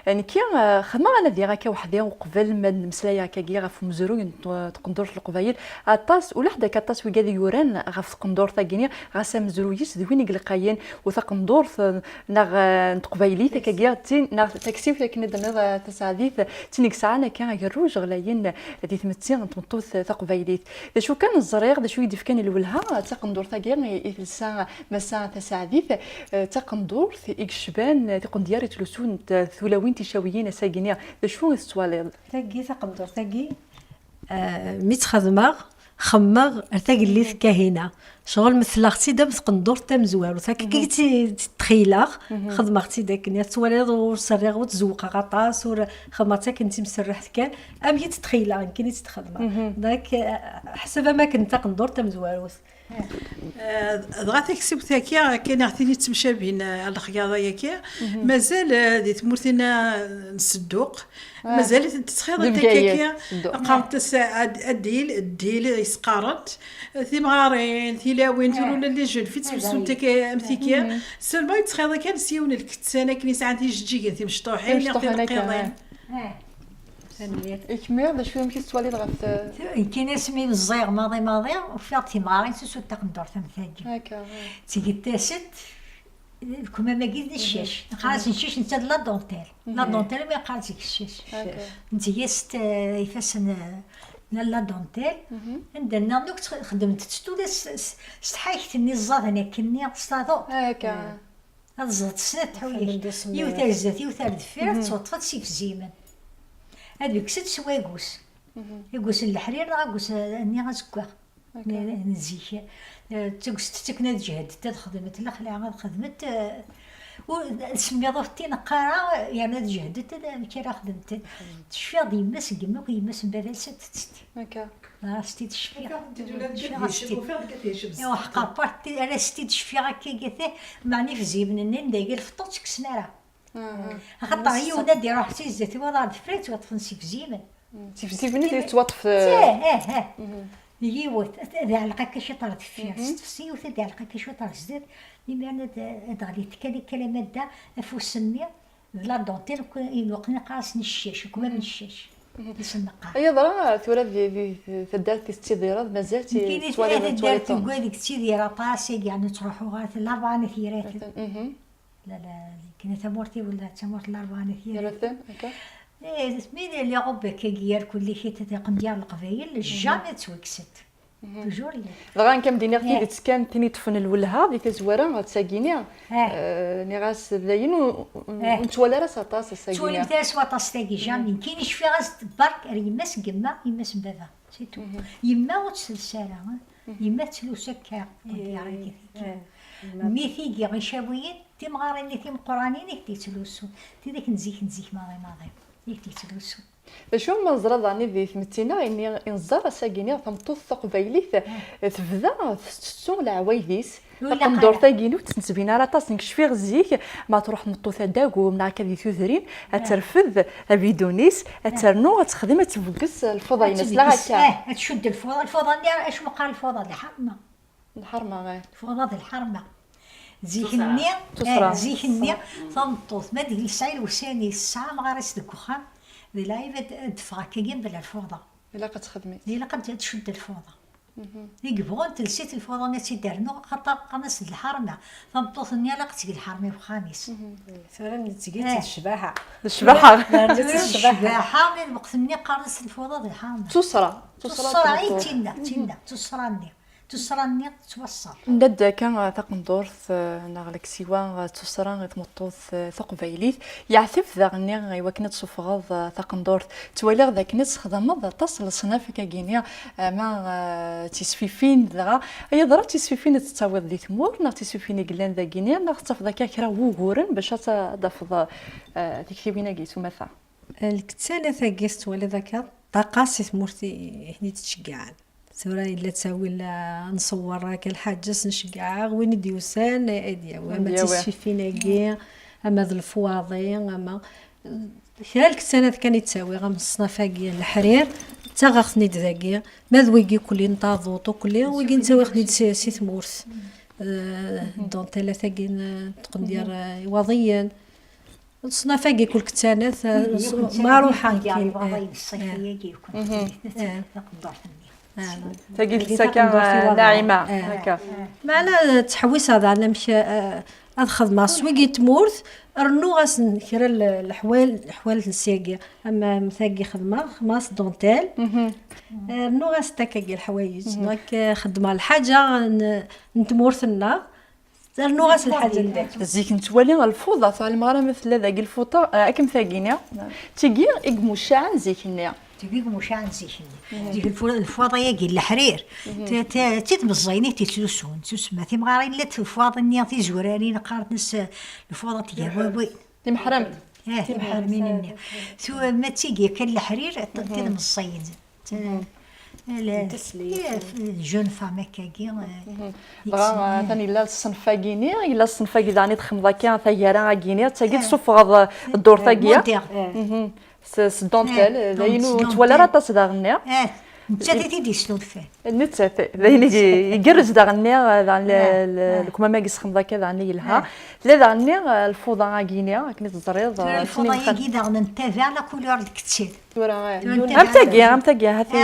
Nekki xedmeɣ anadi akka weḥdi uqbel ma d-nemmeslay akkagi ɣef umezruy n tqendurt n Leqbayel. Aṭas, ulaḥ d akka aṭas wigad i yuran ɣef tqendurt-agi-nni, ɣas amezruy-is d win i ilqayen, u taqendurt, eh, neɣ, eh, n teqbaylit, akkagi, d tin, neɣ taksiwt akken i d-tenniḍ, eh, taseɛdit, d tin i yesɛan akka agerruj ɣlayen di tmetti n tmeṭṭut taqbaylit. D acu kan ẓriɣ, d acu i d-ifkan lwelha, d taqendurt-agi i, i telsa Massa Taseɛdit, eh, d taqendurt i yecban tiqendyar i ttlusunt, eh, tulawin ticawiyin ass-agi-nni. D acu i tettwaliḍ? Tagi, taqendurt-agi, Ah, mi tt-xedmeɣ, xemmeɣ ar tagellidt Kahina. Ccɣel metleɣ-tt-id am tqendurt tamezwarut. Akka i tt-, tt-, ttxeyleɣ, xedmeɣ-tt-id akken. Ad twaliḍ ur serriɣ, ur tt-zewwqeɣ aṭas, ur xedmeɣ-tt akken d timserriḥt kan. Amek i tt-ttxeyleɣ, nekkini i tt-xedmeɣ. Donc, ah, ḥseb am akken d taqendurt tamezwarut. Eh, dɣa taksiwt-agi, akken aɣ-tini ttemcabin, eh, ar lexyaḍa-yagi, mazal, eh, di tmurt-inna n Sedduq, mazal-itent ttxiḍent akka. Qqarent-as ad-, addil, ddil, i s-qqarent, eh, timɣarin, tilawin, tura ula d les jeunes filles ttlusunt akka am tigi. Seulement yettxiḍa kan s yiwen n lkettan akken yesɛan tijeǧǧigin timecṭuḥin, neɣ timecṭuḥin akka, tineqqiḍin. Tanemmirt. I kemmi, d acu, amek i tettwaliḍ ɣef te- Nekkini asmi meẓẓiyeɣ maḍi maḍi, ufiɣ-d timɣarin susunt taqendurt am tagi. Akka, ah. Ttgent-asent, lkemam-agi d ccac. Neqqar-as ccac, netta d la dentelle. La dentelle, ma yeqqar-as deg ccac. Akka. Nteg-as-t, eh, ifassen, eh, la, la dentelle. Anda nniḍen akk ttx-, xeddment-tt tura s, s, s tḥayekt-nni ẓẓaden akkenni, s taḍuṭ. Akka. Eh. Ad ẓẓent snat teḥwiyac. Yiwet ar zdat, yiwet ar deffir, ad tettwaṭṭfeḍ s ifzimen. Ad ikkes-d s wagus. Agus n leḥrir neɣ agus-nni azeggaɣ. N, n zik. Eh, d tagust ttaken ad jehdet, ad xedment lexlaɛ, ad xedment, eh, ur, semmiḍ ur t-ineqq ara, yerna ad jehdet, ad, amek ara xedment. Tecfiɣ d yemma-s, deg yemma-k, yemma-s n baba-s ad tettett. Akka. Dɣa s-t-id-cfiɣ. Ufiɣ-tent-id ula d Ǧǧet Hicem, ufiɣ-d Ǧǧet Hicem. Iwa, ḥqer parti, ara s-t-id-cfiɣ akka gata, meɛna ifzimen-nni n dagi lefṭur ttkksen ara. Axaṭer yiwen ad d-iruḥ si zdat, wayeḍ ar deffir, ad tt-waṭfen s ifzimen. S ifzimen i tettwaṭṭef. Eh, eh, eh. Yiwet, ad iɛelleq akka ciṭ ar deffir, s tefsi, yiwet ad iɛelleq akka ciṭ ar zdat, imiren ad, ad ɣlint kan akka lamma da, afus-nni, d la dentelle, iluqen iqqar-asen ccac, ukmam n ccac. Isenneqar. Yeḍra tura di, di taddart i tettidireḍ, mazal ti-, nekkini tettwaliḍ, taddart tettwaliḍ deg wadeg ttidireɣ aṭas, agi nettruḥu ɣer Laban n At Yiraten. La, la, la, kena tamurt-iw la, d tamurt n Larebɛa n At Yiraten. Yiraten, akka. Eh, mi d les robes akka gar kulli kit, tiqendyar n Leqbayel, jamais ttwakksen. Toujours lliɣ. Dɣa nekk am d-iniɣ tidet kan, tin iṭṭfen lwelha di tazwara d tagini. Eh. Eh, nniɣ-as dayen ur, ur, ur nettwali ara s aṭas ass-agi. Ttwalimt ara s waṭas tagi, jamais. Nekkini cfiɣ-as-d berk ar yemma-s n yemma, yemma-s n baba. C'est tout. Yemma ur tt-tels ara, eh. Yemma tettlusu akka, eh, eh, mi tigi icawiyen, timɣarin-nni timeqqranin i k-d-yettlusu. Tidak n zik, n zik, maḍi, maḍi, i k-d-yettlusu. D acu ma neẓra daɣen di tmetti-nneɣ, imi i nẓer ass-agi-nni tameṭṭut taqbaylit, eh, tebda tettettu leɛwayed-is. Taqendurt-agi-inu ur tettbin ara aṭas, nekk cfiɣ zik ma truḥ tmeṭṭut ad d-tagem neɣ akka di tudrin, ad terfed abidun-is, ad ternu, ad texdem, ad tbegges lfuḍa-ines, la akka? Eh, ad tcudd lfuḍa, lfuḍa-nni, acu meqqar lfuḍa? D lḥerma. Lḥerma, eh. Lfuḍa d lḥerma. Zik-nni, eh, zik-nni, tameṭṭut, ma d-yelsa lewsan-is, tesɛa amɣar-is deg uxxam, di lɛib ad, ad d-teffeɣ akkagi mebla lfuḍa. Ilaq ad texdem. Ilaq ad, ad tcudd lfuḍa. I yebɣun telsi-t lfuḍa-nni ad tt-id-ternu, axaṭer qqaren-as d lḥerma. Tameṭṭut-nni ilaq ad teg lḥerma i wexxam-is. Tura netteg-itt d ccbaḥa. D ccbaḥa. Tura d ccbaḥa, mi d lweqt-nni qqaren-as lfuḍa d lḥerma. D tuṣṣra. D tuṣṣra i d tinna, d tinna, d tuṣṣra-nni. Tuṣṣra-nni tettwaṣṣer. Nna-d akka, eh, taqendurt, eh, neɣ leksiwa, eh, d tuṣṣra i tmeṭṭut, eh, taqbaylit. Yeɛteb daɣen i wakken ad tessufɣeḍ, eh, taqendurt. Ttwaliɣ d akken ad txedmeḍ aṭas n leṣnaf akkagi-nni, ama, eh, d tisfifin dɣa. Ay yeḍra d tisfifin i tettawiḍ di tmurt, neɣ tisfifin i yellan dagi-nni, neɣ tettafeḍ akka kra n wuguren bac ad ta-, ad d-tafeḍ, eh, tiktiwin-agi s umata? Lkettanat-agi tettwaliḍ akka, ṭṭaqa si tmurt i, i ten-id-ttceggiɛen. Tura yella ttawil, ah, nṣewwer akka lḥaǧa-s, nceggeɛ win i d-yusan, eh, ad yawi. Ama d tisfifin-agi, ama d lefwaḍi, ama, eh, kra lkettanat kan i ttawiɣ, am ṣṣnaf-agi n leḥrir, ttaɣeɣ-ten-id dagi. Ma d wigi ukli n taḍuṭ ukli, wigi nttawiɣ-ten-id si, si tmurt. Eh, ddantilat-agi n tqendyar, eh, iwaḍiyen. Leṣnaf-agi kul kettanat, eh, s-, ma ruḥeɣ kan, eh, eh. Tagi telsa kan, eh, Naɛima. Eh. Akka. Meɛna, eh, ttḥewwiseɣ daɣen amek, eh, ad xedmeɣ s wigi n tmurt, rnuɣ-asen kra n leḥwal, leḥwal n syagi. Am, am tagi xedmeɣ, xedmeɣ-as dentelle. Eh, rnuɣ-as takagi leḥwayeǧ. Donc, eh, xedmeɣ lḥaǧa n, n tmurt-nneɣ. Rnuɣ-as lḥaǧa n dagi. Zik nettwali lfuḍa, tɛelmeḍ ara ma tella dagi lfuḍa, eh, akken tagi-nni. Tigi i imucaɛen zik-nni. Tigi i imucaɛen zik-nni. Zik lfu-, lfuḍa-agi n leḥrir. T-, t-, d tid meẓẓayen i t-ittlusun. Tusemma timɣarin, llant lfuḍa-nni tizurarin, qqaren-as, eh, lfuḍa n tgerwawin. Timeḥremt. Eh, timeḥremtin-nni. Tu-, ma d tigi kan leḥrir, t-, tid meẓẓayen. Jeune femme akkagi, eh, dɣa, eh, atan yella ṣṣenf-agi-nni, yella ṣṣenf-agi daɣen i txedmeḍ akka, taggara-agi-nni, d tagi tessufɣeḍ, eh, ddurt-agi. Moderne. S, s dentelle, eh, d ayen ur nettwali ara aṭas daɣen-nni. Eh, nettat i t-id-yesnulfan. Nettat, d ayen i igerrez daɣen-nni, eh, daɣen le-, le-, lekmam-agi sxedmeḍ akka daɣen yelha. Tella daɣen-nni, eh, lfuḍa-agi-nni, akken i teẓriḍ, tura eh, lfuḍa-agi daɣen n tabaɛ, la couleur d kettin. Tura, eh, am tagi, am tagi, ha-t-i.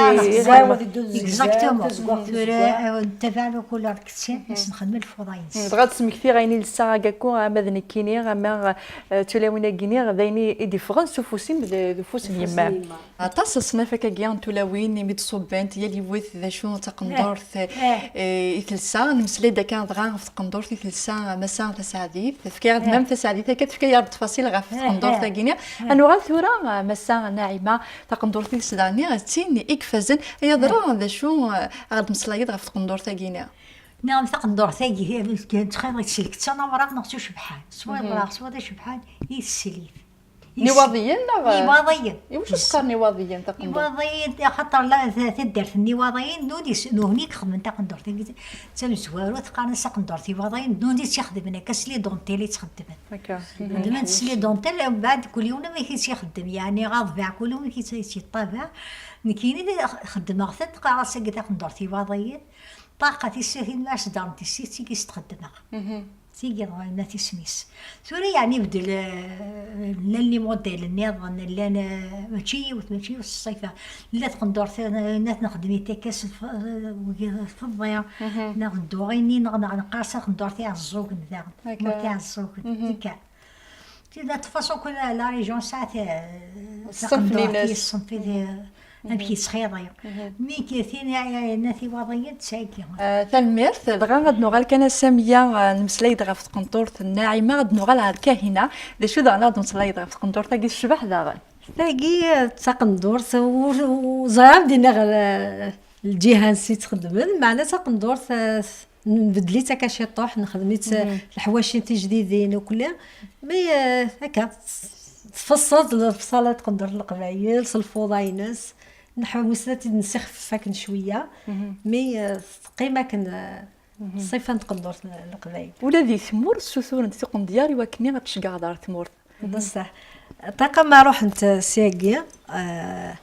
Exactement. Tura, eh, tabaɛlukula deg tsin, as nxeddem lfuḍa-ines. Dɣa ad d-smektiɣ ayen i lsaɣ agakku, ama d nekkini, ama, eh, tulawin-agi-nni, d ayen i, i d-iffɣen s ufus-im d, d ufus n yemma. Aṭas asnaf akkagi n tulawin, imi d-ṣubbent, yal yiwet d acu n taqendurt, eh, i telsa. Nemmeslay-d akka dɣa ɣef taqendurt i telsa Massa Taseɛdit. Tefka-yaɣ-d mam Taseɛdit akka, tefka-yaɣ-d ttfaṣil ɣef taqendurt-agi-nni. Ad nuɣal tura, eh, Massa Naɛima, taqendurt-is daɣen d tin i ifazen. Ay aḍra, d acu, eh, aɣ-d-meslayeḍ ɣef taqendurt-agi-nni? Nniɣ-am taqendurt-agi, ttxil-k, selket-tt n awraɣ neɣ s ucebḥan. S wawraɣ, s wad acebḥan, i teslit. N iwaḍiyen neɣ? Iwaḍiyen. Iwacu s-qqaren iwaḍiyen taqendurt? Iwaḍiyen, axaṭer la, ta-, taddart n iwaḍiyen, nuni s-, nuni i ixedmen taqendurt-agi, d tamezwarut, qqaren-as taqendurt iwaḍiyen, nuni i tt-ixedmen akka, s les dentelles i tt-xeddmen. Akka. Xeddmen s les dentelles, mbeɛd kul yiwen amek i tt-ixeddem, yeɛni aḍbiɛ kul yiwen amek i tt-, i tt-yeṭṭabaɛ. Nekkini xeddmeɣ-tent, qqareɣ-as agi taqendurt iwaḍiyen, ṭaqa tisatin ma s-ddren tissit, tigi s-txeddmeɣ. Tigi dɣa yenna tisem-is. Tura yeɛni beddel, eh, llan les modèles nniḍen, llan, eh, mačči yiwet, mačči yiwet ṣṣifa. Llan taqendurt, eh, nna tnexdem-it akka s lf-, eh, wigi tfeḍḍi, neɣ d dduɣini, neɣ, neɣ neqqar-as taqendurt iɛeẓẓugen daɣen. Akka. Taqendurt iɛeẓẓugen, akka. Tida de toute façon, kul la région tesɛa ta-, taqendurt-is, ṣṣenf-ines. Amek yettxiḍi. Mi k-, tin, ay, ay, n At Iwaḍiyen d tagi. Ah, tanemmirt. Dɣa ad nuɣal kan a Samiya, ah, nemmeslay-d ɣef tqenṭurt n Naɛima, ad nuɣal ɣer Kahina. D acu daɣen ad nemmeslay-d ɣef tqenṭurt-agi tecbeḥ daɣen? Tagi, eh, d taqendurt, ur, ur ẓriɣ ad d-iniɣ, eh, lǧiha ansi ttxeddmen, meɛna d taqendurt, eh, nbeddel-itt akka ciṭuḥ, nexdem-itt, eh, leḥwaci tijdidin ukli. Mi, eh, akka, tfesseḍ lebṣala n tqendurt n Leqbayel s lfuḍa-ines, nḥewwes ad tt-id-nessixfef akken cwiya, mi, eh, teqqim akken, eh, ṣṣifa n tqendurt n Leqbayel. Ula di tmurt ssuturen-d tiqendyar i wakken ad tceggɛeḍ ar tmurt. D ṣṣeḥ. Ṭaqa ma ruḥent syagi, eh,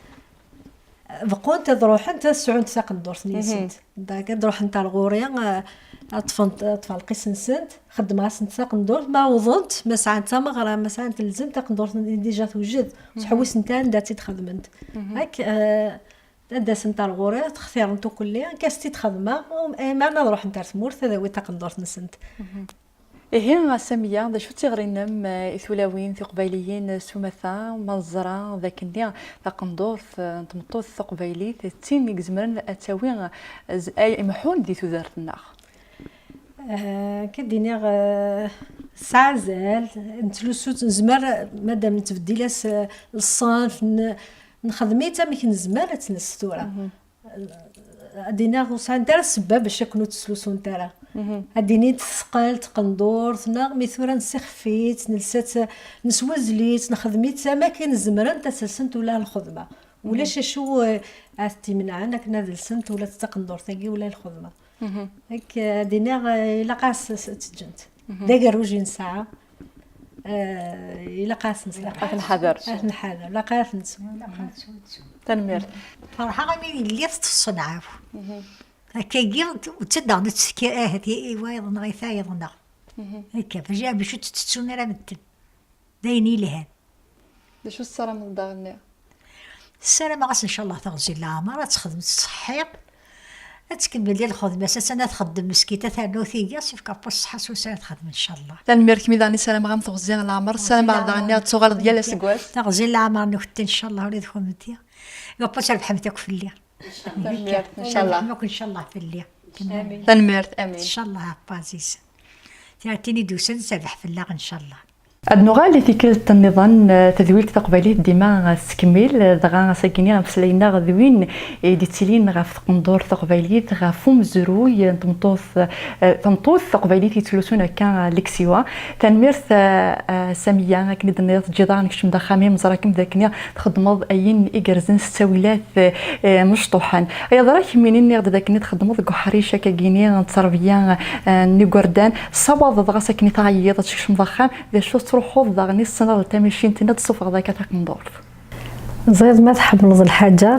beqqunt ad ruḥent ad sɛunt taqendurt-nsent. Dak ad ruḥent ar ɣur-i, eh, ad ṭṭfent, ad ṭṭfeɣ lqis-nsent, xeddmeɣ-asent taqendurt, ma wwḍent, ma sɛant tameɣra, ma sɛant lzem, taqendurt-nni déjà tewjed, ur ttḥewwisent ara anda ad tt-id-xedment. Ak, eh, ad d-asent ar ɣur-i, ad xtirent ukelli, akka s-tt-id-xedmeɣ, u-, eh, meɛna ad ruḥent ar tmurt, ad awint taqendurt-nsent. Ihi, a Samiya, d acu d tiɣri-nnem, eh, i tulawin tiqbayliyin s umata, ma neẓra d akken-nni taqendurt, eh, n tmeṭṭut taqbaylit d tin i izemren ad tawi, eh, z-, ay imeḥḥun di tudert-nneɣ? Eh, akka d-iniɣ, eh, tesɛa azal, nettlusu, nezmer, madam nettbeddil-as, eh, ṣṣenf, n-, nexdem-itt amek nezmer ad tt-nesstura. Ad d-iniɣ ur sɛant ara ssebba bac akken ur ttlusunt ara. Ad d-inint teqqel tqendurt, neɣ mi tura nessixef-itt, nelsa-tt, neswezzel-itt, nexdem-itt am akken zemrent ad lsent ula lxedma. Ulac acu, eh, ad t-imenɛen akken ad lsent ula d taqendurt-agi ula lxedma. Ak, eh, ad d-iniɣ, eh, ilaq-as s-, ad tt-ǧǧent. D agerruj i nesɛa. Eh, ilaq-as nesɛa. Ad t-nḥader. Ad t-nḥader, ilaq ad t-nettu. Tanemmirt. Ferḥeɣ imi yelli teṭṭef ṣṣenɛa-w. Akkagi, d tadda netttekki ahat i, i wayeḍ-nneɣ, i tayeḍ-nneɣ. Akka, bac, bac ur tt-ttettun ara medden. D ayen yelhan. D acu tessarameḍ daɣen-nni? Ssarameɣ-as, ncallah, teɣzi n leɛmer, ad texdem tettṣeḥḥi, ad tkemmel di lxedma-s, attan ad txeddem meskint, ad ternu tigi, ad s-ifk Ṛebbi ṣṣeḥḥa s wussan ad texdem, ncallah. Tanemmirt, kemmi daɣen ssarameɣ-am teɣzi n leɛmer, ssarameɣ daɣen ad tuɣaleḍ yal aseggas. Teɣzi n leɛmer n uketti, ncallah, ula d kunemti. Ṛebbi ad trebḥemt akk fell-i. Tanemmirt, ncallah. Ad trebḥem akk, ncallah, fell-i. Tanemmirt, amin. Ncallah, Ṛebbi ɛziz. Tiɛettin i d-usan, ad terbeḥ fell-aɣ, ncallah. Ad nuɣal i tikkelt nniḍen, eh, tadwilt taqbaylit dima, eh, tettkemmil, eh, dɣa ass-agi-nni ameslay-nneɣ d win i d-yettilin ɣef tqendurt taqbaylit, ɣef umezruy n tmeṭṭut, eh, tameṭṭut taqbaylit yettlusun akka, eh, leksiwa. Tanemmirt, eh, eh, Samiya, akken i d-tenniḍ, teǧǧiḍ-aɣ nekcem d axxam-im, ẓriɣ-kem d akken txeddmeḍ ayen igerrzen s ttawilat, eh, mecṭuḥen. Ay aḍra kemmini, nniɣ-d d akken i txeddmeḍ deg uḥric akkagini n tterbiya, eh, n igerdan, tessawaḍeḍ ɣas akken i tɛeyyiḍ ad tkecmeḍ axxam, d acu tettruḥuḍ daɣen i tessneḍ tamacint-nni ad tessufɣeḍ akka taqendurt? Ẓriɣ ma tḥemmleḍ lḥaǧa,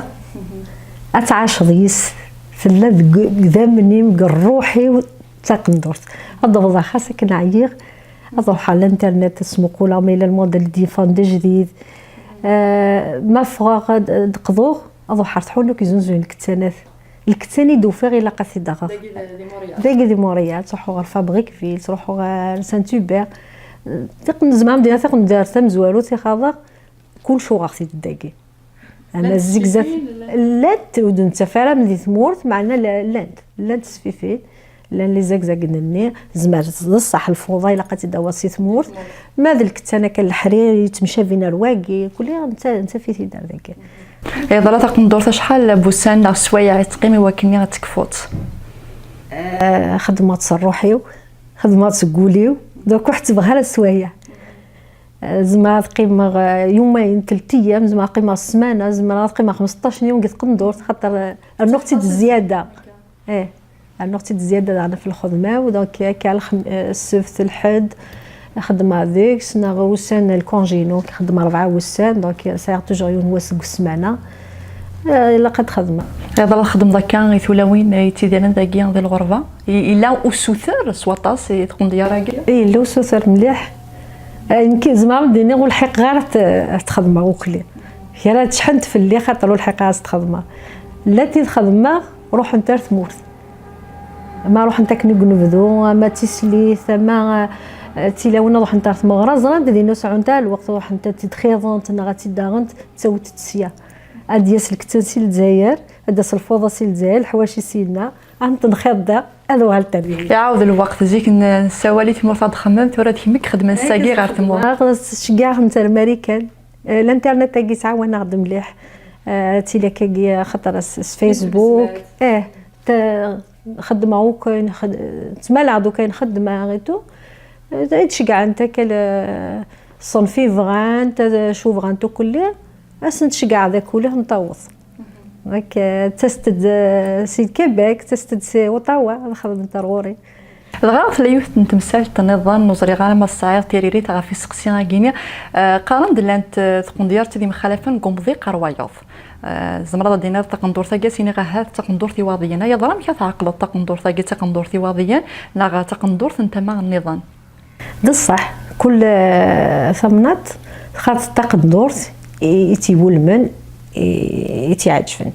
ad tɛaceḍ yis, tella deg idammen-im, deg ṛṛuḥ-iw, d taqendurt. Ad d-awḍeɣ xas akken ɛyiɣ, ad ruḥeɣ ɣer l'internet, ad smuquleɣ ma yella lmodèle d-yeffɣen d ajdid. Eh, ma ffɣeɣ ad, ad d-qḍuɣ, ad ruḥeɣ ɣer tḥuna i yeznuzuyen lkettanat. Lkettan i d-ufiɣ ilaq ad t-id-aɣeɣ. Dagi di, di Montréal. Dagi di Montréal, ttruḥuɣ ɣer Fabriqueville, ttruḥuɣ ɣer Saint-Hubert. Tiq-, nezmer ad d-iniɣ taqendurt tamezwarut i xaḍeɣ, kullec uɣeɣ-t-id dagi. Ama llant zegzat, llant, ur d-nettaf ara di tmurt, meɛna la-, llant, llant tesfifin, llan les zagzagen-nni, zemret d ṣṣeḥ lfuḍa ilaq ad tt-id-tawiḍ si tmurt, ma d lkettan akka n leḥrir yettemcabin ar wagi, kulli netta-, nettaf-it-id ar dagi. Yeḍra taqendurt acḥal n wussan neɣ sswayeɛ i teqqim i wakken ad tekfuḍ? Eh, xedmeɣ-tt s ṛṛuḥ-iw, xedmeɣ-tt seg wul-iw, donc ur ḥettbeɣ ara sswayeɛ. Eh, zemreɣ ad qqimeɣ, eh, yumayen, telt ayyam, zemreɣ ad qqimeɣ ssmana, zemreɣ ad qqimeɣ xmesṭac n yum deg tqendurt, xaṭer, eh, rnuɣ-tt-id zzyada. Eh, rnuɣ-tt-id zzyada daɣen ɣef lxedma-w, donc akka lxem-, eh, ssebt, lḥedd, xeddmeɣ deg-s, neɣ ussan n lkunji-inu, xeddmeɣ rebɛa wussan, donc sɛiɣ toujours yiwen wass deg ssmana. Eh, ilaq ad xedmeɣ. Iḍ la txeddmeḍ akka i tulawin yettidiren dagi di lɣerba? I- yella usuter s waṭas i tqendyar-agi? Eh, yella usuter mliḥ. Eh, nekk zemreɣ ad d-iniɣ ur lḥiqeɣ ara t- ad t-xedmeɣ ukli. Kra ttḥent fell-i xaṭer ur lḥiqeɣ ara ad t-xedmeɣ. Llant i txedmeɣ ruḥent ar tmurt. Ma ruḥent akken i unebdu, ama d tislit, ama, eh, d tilawin ad ruḥent ar tmeɣra, ẓrant dinna ur sɛunt ara lweqt, ruḥent ad tt-id-xiḍent neɣ ad tt-id-aɣent, ttawint-tt sya. Ad d-yas lkettan si Lezzayer, ad d-tas lfuḍa si Lezzayer, leḥwaci syenna, ad tent-nxiḍ da, ad uɣalent ar dagi. Iɛawed lweqt, zik n- nessawal i tmurt ad xemmem, tura d kemm i ixedmen sagi ɣer tmurt. Ttceggiɛeɣ-tent ar Marikan. Eh, l'internet-agi yettɛawan-aɣ-d mliḥ. Eh, tili akkagi, axaṭer s s Facebook. Eh, t- xeddmeɣ akk ayen xed- ttmaleɣ-d akk ayen xeddmeɣ et tout. Eh, i d-ceggɛent akka le- ṣṣenf i bɣant, ad- acu bɣant akk lli, ad sent-ceggɛeɣ d akk ula ntaweḍ. Donc, eh, ttasent-d, eh, si Québec, ttasent-d si Ottawa, ad xedment ar ɣur-i. Dɣa tella yiwet n temsalt nniḍen, ur ẓriɣ ara ma tesɛiḍ tiririt ɣef iseqsi-agi-nni. Eh, qqaren-d llant, eh, tqendyar d tid yemxalafen deg umḍiq ar wayeḍ. Eh, tzemreḍ ad d-tiniḍ taqendurt-agi, ad s-iniɣ ahat d taqendurt Iwaḍiyen. Ay aḍra, amek ad tɛeqleḍ taqendurt-agi d taqendurt Iwaḍiyen neɣ d taqendurt n tama nniḍen? D ṣṣeḥ, kul, eh, tamnaḍt txaḍ taqendurt i i tt-iwulmen, i i tt-iɛeǧben.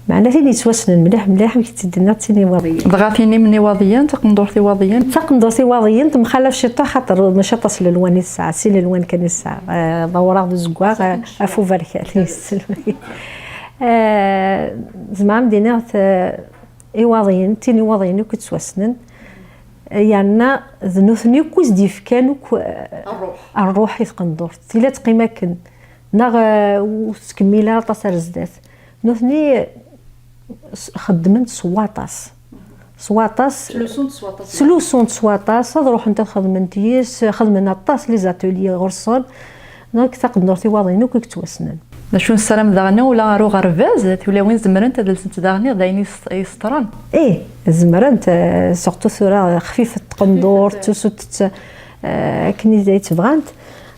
Meɛna tin yettwassnen mliḥ mliḥ, amek i tt-id-tenniḍ, d tin Iwaḍiyen. Dɣa tin-im n Iwaḍiyen, taqendurt Iwaḍiyen? Taqendurt Iwaḍiyen temxalaf ciṭuḥ, xaṭer mačči aṭas n lelwan i tesɛa, sin lelwan kan i tesɛa. Eh, d awraɣ d uzeggaɣ, eh, af uberkan. Eh, zemreɣ ad d-iniɣ t- Iwaḍiyen, tin Iwaḍiyen akk i yettwassnen, eh, yerna d nutni akk i s-d-yefkan akk, eh, ṛṛuḥ i tqendurt. Tili ad teqqim akken, neɣ, eh, ur tettkemmil ara aṭas ar zdat. Nutni s- xeddmen s waṭas. S waṭas. Ttlusunt s waṭas. Ttlusunt s waṭas, ad ruḥent ad xedment yis, xedmen aṭas les ateliers ɣur-sen. Donc, taqendurt Iwaḍiyen akk i yettwassnen. D acu nessaram daɣen ula ɣer uɣerbaz, tulawin zemrent ad lsent daɣen d ayen yes- yesṭeren? Ih, zemrent, eh, surtout tura xfifet tqendurt, ttusut-tt, eh, akken i ay tt-bɣant.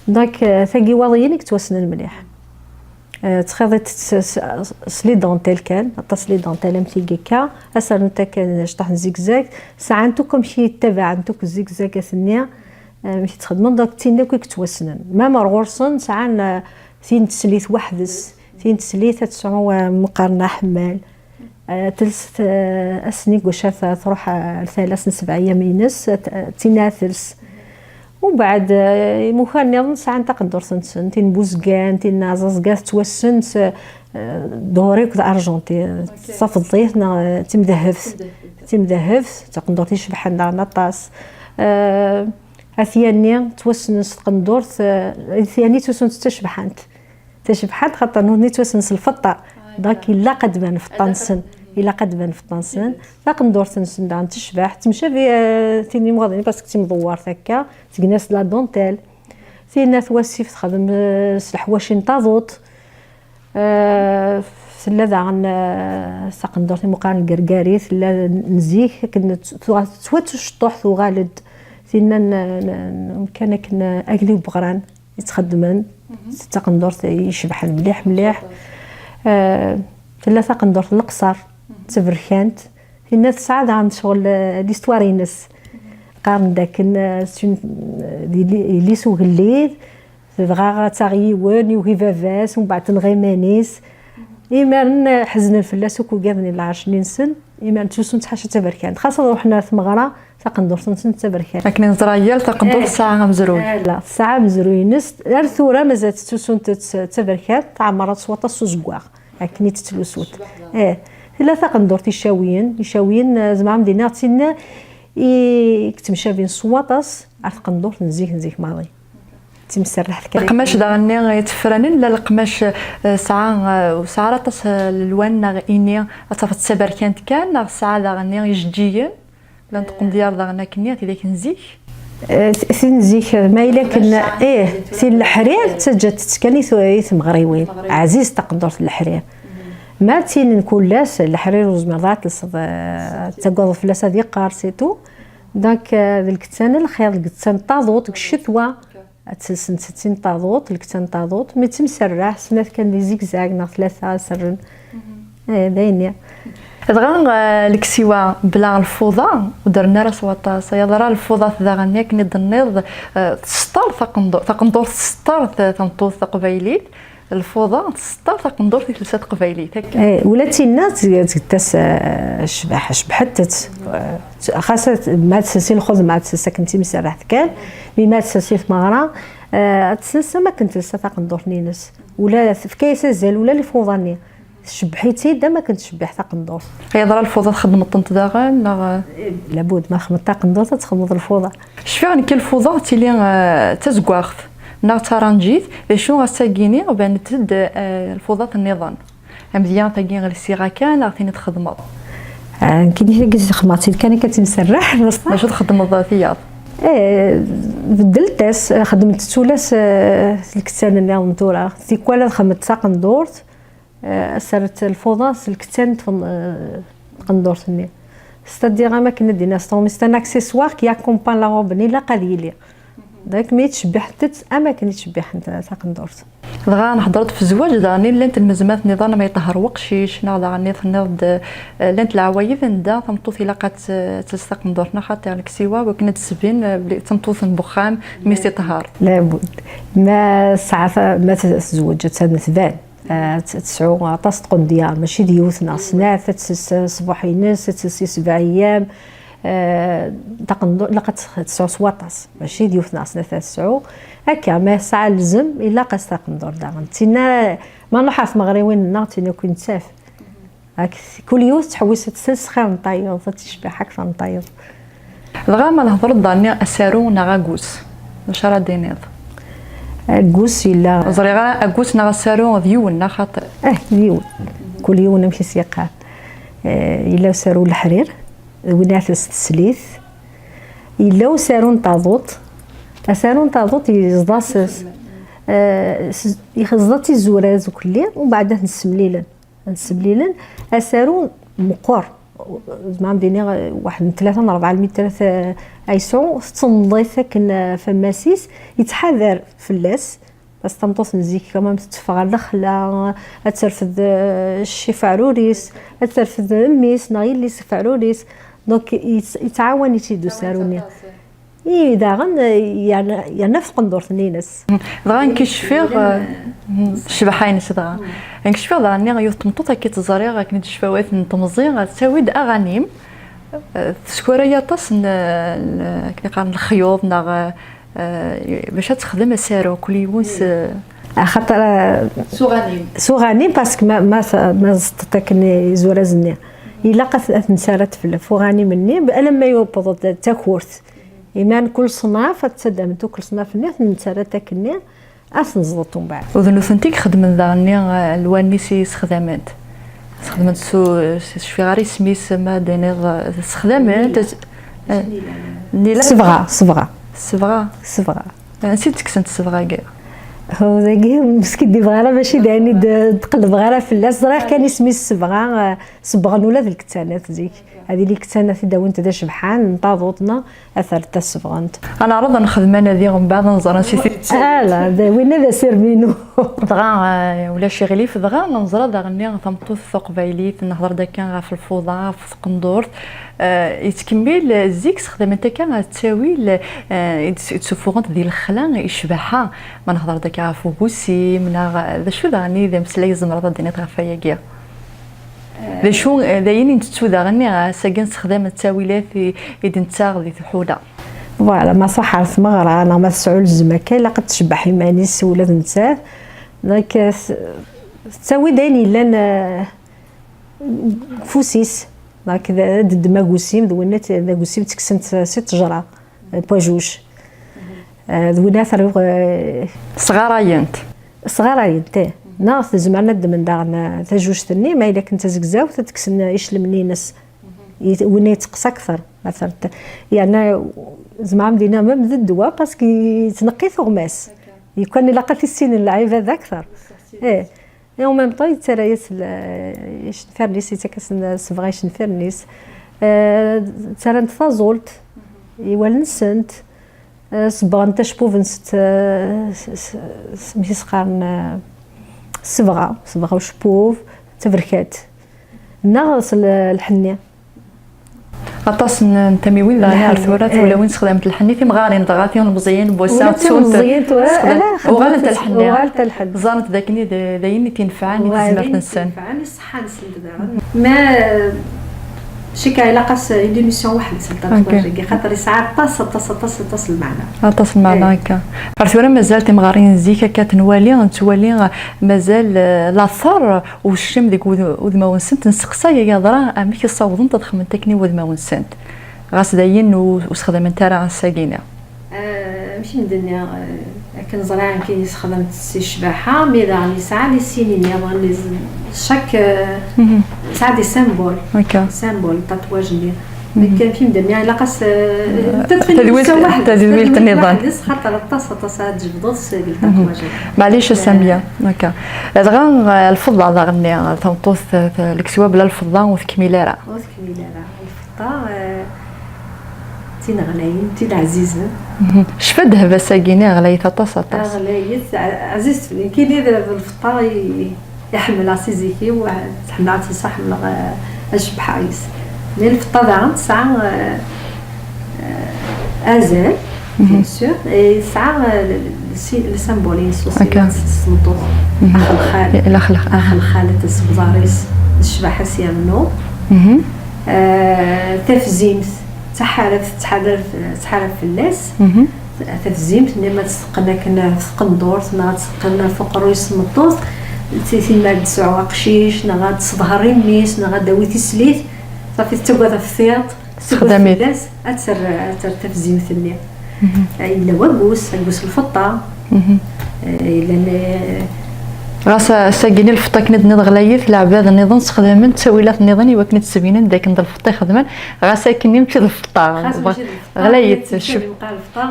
Donc, eh, tagi Iwaḍiyen i yettwassnen mliḥ. Eh, ttxiḍit s, s, s les dentelles kan, aṭas les dentelles am tigi akka, ad s-rnunt akken cṭaḥ n zigzag, sɛant akk amek i ttabaɛent akk zigzagat-nni, eh, amek i ttxedmen, donc d tin akk i yettwassnen. Même ar ɣur-sen sɛan, eh, tin n teslit weḥd-s, tin n teslit ad tesɛu, eh, meqqar n aḥemmal, eh, tels, eh, ass-nni deg wacu ad truḥ, eh, ar tala-s n sebɛa yyam-ines, eh, d tin ad tels. Umbeɛd, eh, imukan nniḍen sɛan taqendurt-nsen, tin n Buzgan, tin n Aẓaẓga, tettwassen s, eh, ddhur akked argent, eh, d tafeḍḍit neɣ, eh, d timdehhebt. D timdehhebt, d taqendurt icebḥen daɣen aṭas. Eh, At Yanni, ttwassnen s tqendurt, eh, At Yanni ttwassen d tacebḥant. Tacebḥant, xaṭer nutni ttwassen s lfeṭṭa. Donc, ilaq ad d-tban lfeṭṭa-nsen. Ilaq ad d-tban lfeṭṭa-nsen. Taqendurt-nsen daɣen tecbeḥ, temcabi, eh, tin Iwaḍiyen, parce que d timdewwert akka, tegna s la dentelle. Tinna twasif texdem, eh, s leḥwaci n taḍuṭ. Eh, tella daɣen, eh, taqendurt i meqqar n Gergari, tella n zik, akken tt- tuɣal tettwattucṭuḥ, tuɣal-d tinna n, n, n umkan akken, eh, agni ubeɣran. I ttxeddmen, s taqendurt icebḥen mliḥ, mliḥ. Eh, tella taqendurt n Leqṣer, d taberkant. Tinna tesɛa daɣen ccɣel, eh, l'histoire-ines. Qqaren-d akken, eh, s une, eh, yelli, yelli-s ugellid, tebɣa ad taɣ yiwen, yugi baba-s, umbeɛd tenɣa iman-is. Imiren, eh, ḥeznen fell-as akk ugaden i lɛerc-nni-nsen. Imiren ttlusun-tt ḥaca d taberkant. Xas ad ruḥen ar tmeɣra, taqendurt-nsen d taberkant. Akken neẓra, yal taqendurt tesɛa amezruy. Ala, tesɛa amezruy-ines. Ar tura mazal tettlusunt-tt d taberkant, tɛemmer-tt s waṭas s uzeggaɣ. Akken i tt-ttlusut. Eh, tella taqendurt Icawiyen. Icawiyen, eh, zemreɣ ad m-d-iniɣ d tin i yettemcabin s waṭas ar tqendurt n zik, n zik maḍi. D timserreḥt kan. Leqmac daɣen-nni yettefranen, la leqmac, eh, sɛa, eh, ur sɛa ara aṭas, eh, lelwan neɣ ini, ad tafeḍ d taberkant kan, neɣ tesɛa daɣen-nni ijeǧǧigen, llant tqendyar daɣen akkenni, tidak n zik. Eh, t- tin zik, ma yella akken, eh, tin leḥrir, ttaǧǧat-tt kan i tu- i tmeɣriwin. Ɛziz taqendurt n leḥrir. Ma d tin n kullas, leḥrir ur zmireḍ ara ad telseḍ, eh, tettagadeḍ fell-as ad yeqqers et tout. Donc, eh, d lkettan n lxir, lkettan n taḍuṭ, deg ccetwa. Ad telsent settin taḍut, lektan taḍut, mi ttimserraḥ, snat kan di zigzag neɣ tlata ad serren. Eh, d ayenni. Dɣa, eh, leksiwa bla lfuḍa, ur d-rren ara s waṭas. Yeḍra lfuḍa daɣen, akken i d-tenniḍ, eh, tseṭṭer taqendur-, taqendurt tseṭṭer t-, tameṭṭut taqbaylit, lfuḍa tseṭṭer taqendurt i telsa taqbaylit. Akka. Eh, ula d tinna tg-, tgetta-s, eh, ccbaḥ, cebḥet-tt. Eh, xas at-, ma tselsi lxedma, tselsi akken timserraḥt kan, mi ma tselsi tmeɣra, eh, ad tselsi am akken telsa taqendurt-nni-ines. Ula tefka-yas azal, ula lfuḍa-nni. Tcebbeḥ-itt-id am akken tcebbeḥ taqendurt. Yeḍra lfuḍa txeddmeḍ-tent daɣen, neɣ? Labud, ma txedmeḍ taqendurt, ad txedmeḍ lfuḍa. Cfiɣ nekk lfuḍa tili, eh, d tazeggaɣt, neɣ d taranǧit, d acu ass-agi-ni banent-d, eh, lfuḍat nniḍen. Amedya tagi lsiɣ akka, neɣ tin i txedmeḍ? Ah, nekkini tagi xedmeɣ-tt-id kan akka timserraḥ, d acu txedmeḍ tiyaḍ? Eh, beddelt-as, xedment-tt ula s, eh, s lkettan nniḍen tura. Tikwal ad xedment taqendurt, eh, ad serret lfuḍa s lkettan n tfen-, eh, tqendurt-nni. C'est-à-dire, am akken ad d-iniɣ s tṛumist, un accessoire qui accompagne la robe-nni, ilaq ad yili. Donc, mi tcebbiḥent-tt, am akken i tcebbiḥent taqendurt. Dɣa nehder-d f zzwaǧ, daɣen llant lmezmat nniḍen, ma yeṭher weqcic, neɣ daɣen i tenniḍ-d, eh, llant leɛwayed anda tameṭṭut ilaq ad t-, ad tels taqendurt, neɣ xaṭi leksiwa, wakken ad d-tesbin, eh, belli d tameṭṭut n wexxam, mi s-iṭher. Labud. Ma tesɛa ta-, ma t-, tezweǧ, attan tban. Ah, tt-, tesɛu aṭas n tqendyar, mačči d yiwet neɣ snat, ad tels ṣṣbuḥ-ines, ad tels i sebɛa ayyam. Ah, taqendur-, ilaq ad tt-, tesɛu s waṭas, mačči d yiwet neɣ snat ad tesɛu. Akka, ma tesɛa lzem, ilaq-as taqendurt daɣen. Tinna, ma nruḥ ɣer tmeɣriwin-nneɣ, tinna akk i nettaf. Ak-, kul yiwet tettḥewwis ad tsels xir n tayeḍ, ad tecbeḥ akteṛ n tayeḍ. Dɣa ma thedreḍ daɣen asaru neɣ agus, d acu ara d-tiniḍ? Agus yella. Ẓriɣ ara agus neɣ asaru d yiwen neɣ xaṭi? Eh, d yiwen. Kul yiwen amek i s-yeqqar. Eh, yella usaru n leḥrir, d win ara s teslit. Yella usaru n taḍut. Asaru n taḍut yeẓḍa s, eh, s, yeẓḍa tizura zukelli, u mbeɛd ad ten-ssemlilen. Ad semlilen, asaru meqqer. Zemreɣ ad d-iniɣ, eh, waḥed n tlata n rebɛa lmitrat, eh, ay yesɛu, tettenḍ-it akken, eh, ɣef ammas-is, yettḥadar fell-as, parce que tameṭṭut n zik, quand même, tetteffeɣ ɣer lexla, ad terfed, eh, cci ɣef uɛrur-is, ad terfed mmi-s neɣ yelli-s ɣef uɛrur-is. Donc, yett-, yettɛawan-itt-id usaru-nni. I daɣen, eh, yerna, yerna ɣef tqendurt-nni-ines. Dɣa nekk cfiɣ, eh, ccbaḥa-ines dɣa. Nekk cfiɣ daɣen nniɣ yiwet tmeṭṭut akka i tt-ẓriɣ akken i d-tecfawat n temẓi, tettawi-d aɣanim, eh, teskuray aṭas n, n, akken i qqaren, lexyuḍ neɣ, eh, bac ad texdem asaru, kul yiwen s, axaṭer, eh, s uɣanim. S uɣanim, parce que ma, ma, ma ẓeṭṭet akken izuraz-nni, ilaq ad, ad ten-ttarrat fell-, f uɣanim-nni, alamma yewweḍ-d d takurt. Iman kul ṣnaf, ad ttadament kul ṣnaf-nni, ad ten-nettarra-t akkenni, ad ten-neẓḍet umbeɛd. U d nutenti i ixeddmen daɣen-nni, eh, lwanis i sexdament. Sexdament s u-, s-, cfiɣ ara isem-is, ma d-tiniḍ, eh, sexdament, eh, nila. Sebɣa, sebɣa. Sebɣa. Sebɣa. Eh, ansi d-kksent sebɣa-agi? Hu, dagi, ur skiddibeɣ ara, mačči d ayen i d-, d-qellbeɣ ara fell-as. Ẓriɣ kan isem-is sebɣa, eh, sebbɣen ula d lkettanat zik. Ad yili lkettanat i d-awint d acebḥan n taḍuṭ-nni, ad t-rrent ad t-sebɣent. Ad neɛreḍ ad nexdem anadi, mbeɛd ad nẓer ansi t-id-ttawint. Ala, d winna d asirem-inu. Dɣa, eh, ulac iɣilif, dɣa neẓra daɣen-nni tameṭṭut taqbaylit, nehder-d akka ɣef lfuḍa, ɣef tqendurt, eh, yettkemmil, eh, zik sexdament akka ttawil, eh, i d-, i d-ssufuɣent di lexla i ccbaḥa. Ma nehder-d akka ɣef ugusim, neɣ, eh, d acu daɣen i d ameslay tzemreḍ ad d-tiniḍ ɣef wayagi? D acu, d ayen i nettu daɣen, ass-agi nessexdam ttawilat i, i d-nettaɣ di tḥula. Voilà, ma ṣaḥ ar tmeɣra, neɣ ma tesɛu lzem akka, ilaq ad tcebbeḥ iman-is ula d nettat. Donc, s-, tettawi-d ayen yellan, eh, deg ufus-is. Donc, d, d ddem agusim, d winna t-, d agusim ttekksen-t si ttejra, eh, pois juge. Eh, d winna terwiɣ, eh, sɣarayent. Sɣarayent, ih. Neɣ tzemren ad ddmen daɣen, eh, tajuct-nni, ma yella akken d tazegzawt, ad kksen iclem-nni-ines. Yet-, winna yetteqqes akteṛ. Akteṛ t-, yerna zemreɣ ad m-d-iniɣ même d ddwa, parce que yettneqqi tuɣmas. Lukan ilaq ad t-issinen lɛibad akteṛ. Ih. Et en même temps, yettarra-yas l-, icenfiren-is, yettak-asen sebɣa icenfiren-is. Eh, ttarrant taẓult i wallen-nsent. Eh, sebbɣent acebbub-nsent, eh, s-, s-, s-, amek i s-qqaren, eh, sebɣa, sebɣa ucebbub, d taberkat. Neɣ s l-, lḥenni. Aṭas n, n tamiwin daɣen ar tura, eh, tulawin ssexdament lḥenni, timɣarin dɣa, tilemẓiyin n wass-a, ula d tilemẓiyin tura, ala, uɣalent ɣer lḥenni. Uɣalent ɣer lḥenni. Ẓrant d akken i d, d ayen i t-inefɛen i tezmert-nsen. Ṣṣeḥḥa-nsent daɣen. Ma, cikkeɣ ilaq-as une émission weḥd-s n tatwac-agi, xaṭer yesɛa aṭas, aṭas, aṭas, aṭas n lmeɛna. Aṭas n lmeɛna, akka. Ɣer tura mazal timɣarin n zik akka tenwali, nettwali, eh, mazal, eh, later uccem deg wud-, udmawen-nsent, nseqsay ay aḍra amek i ssawḍent ad xedment akken i wudmawen-nsent, ɣas d ayen ur, ur sexdament ara ass-agi-nni. Eh, amek i m-d-nniɣ, eh, akken ẓriɣ akken i sexdament si ccbaḥa, mi daɣen yesɛa les signes nniḍen, les, chaque, eh, yesɛa des symboles. Symbole, tatouage-nni. Nekk amek i m-d-nniɣ, ilaq-as, eh, tadwilt, tadwilt nniḍen. Xaṭer aṭas, aṭas ara d-tjebdeḍ seg tatouage-agi. Maɛlic a Samia, akka. Dɣa, eh, lfeḍḍa daɣen-nni, tameṭṭut, eh, lekswa bla lfeḍḍa ur tkmil ara. Ur tkmil ara. Lfeṭṭa, eh, d tin ɣlayen, d tin ɛzizen. Cfa ddheb ass-agi-nni ɣlayet aṭas, aṭas. Ɣlayet, ɛ-, ɛzizet fell-i. Nekkini d, d lfeṭṭa i, i ḥemmleɣ si zik-iw, ḥemmleɣ ad telseɣ, ḥemmleɣ, eh, ad cebbḥeɣ yes. Mais lfeṭṭa daɣen tesɛa, eh, eh, azal, bien sûr, et tesɛa, eh, le, le, le sy-, le symbole-ines aussi, s tmeṭṭut. Ax lxal. Ax lxal, ax lxal, d asebẓar-is, d ccbaḥa-s yernu. Eh, tafzimt, d taḥarabt, tettḥarab, tettḥarab fell-as. Tafzimt, nni ma ad tt-teqqen akken ɣef tqendurt, neɣ ad tt-teqqen ɣef uqerruy-is n tmeṭṭut, ti-, tin ma ad d-tesɛu aqcic, neɣ ad tesḍher i mmi-s, neɣ ad d-tawi tislit, ṣafi tettagad ɣef tiṭ, tettagad fell-as, ad terr, ad terr tafzimt-nni. Eh, yella waggus, aggus n lfeṭṭa. Eh, yellan, eh, ɣas ass-agi-nni lfeṭṭa akken i d-tenniḍ ɣlayet, leɛbad nniḍen ssexdamen ttawilat nniḍen i wakken ad d-sbinen d akken d lfeṭṭa i xedmen, ɣas akken mačči d lfeṭṭa. Ɣas mačči d lfeṭṭa, ɣlayet, akken cf-, lfeṭṭa,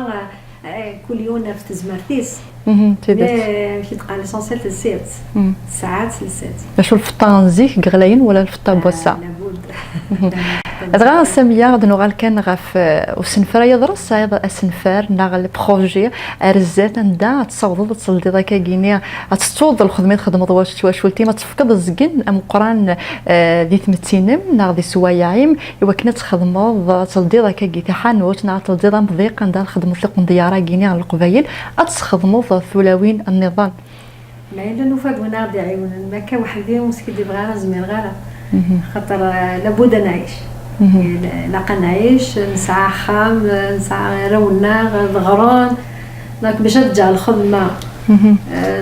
eh, kul yiwen ɣef tezmert-is. Mhm, d tidet. Mais, eh, amek i d-qqaren, l'essentiel telsa-tt. Tesɛa-tt, telsa-tt. D acu, lfeṭṭa n zik i ɣlayen wala lfeṭṭa n wass-a? Ah, labud. Dɣa a Samia, ad nuɣal kan ɣef, eh, usenfar ay aḍris, tesɛiḍ asenfar neɣ le projet ar zdat anda ad tessawḍeḍ ad teldiḍ akkagi-nni, ad tettuḍ lxedma i txedmeḍ wac-, twacult-im, ad tefkeḍ azgen ameqqran, eh, di tmetti-nnem neɣ di sswayeɛ-im, i wakken ad txedmeḍ, ad teldiḍ akkagi taḥanut neɣ ad teldiḍ amḍiq anda ad txedmeḍ tiqendyar-agi-nni n Leqbayel, ad tesxedmeḍ tulawin nniḍen. Ma yella nufa-d win ara ɣ-d-iɛiwnen, ma akka weḥd-i ur skiddibeɣ ara, ur zmireɣ ara. Xaṭer, eh, labud ad nɛic. Ilaq ad nɛic, nesɛa axxam, nesɛa arraw-nneɣ, ad ɣren. Donc, bac ad ǧǧeɣ lxedma, eh,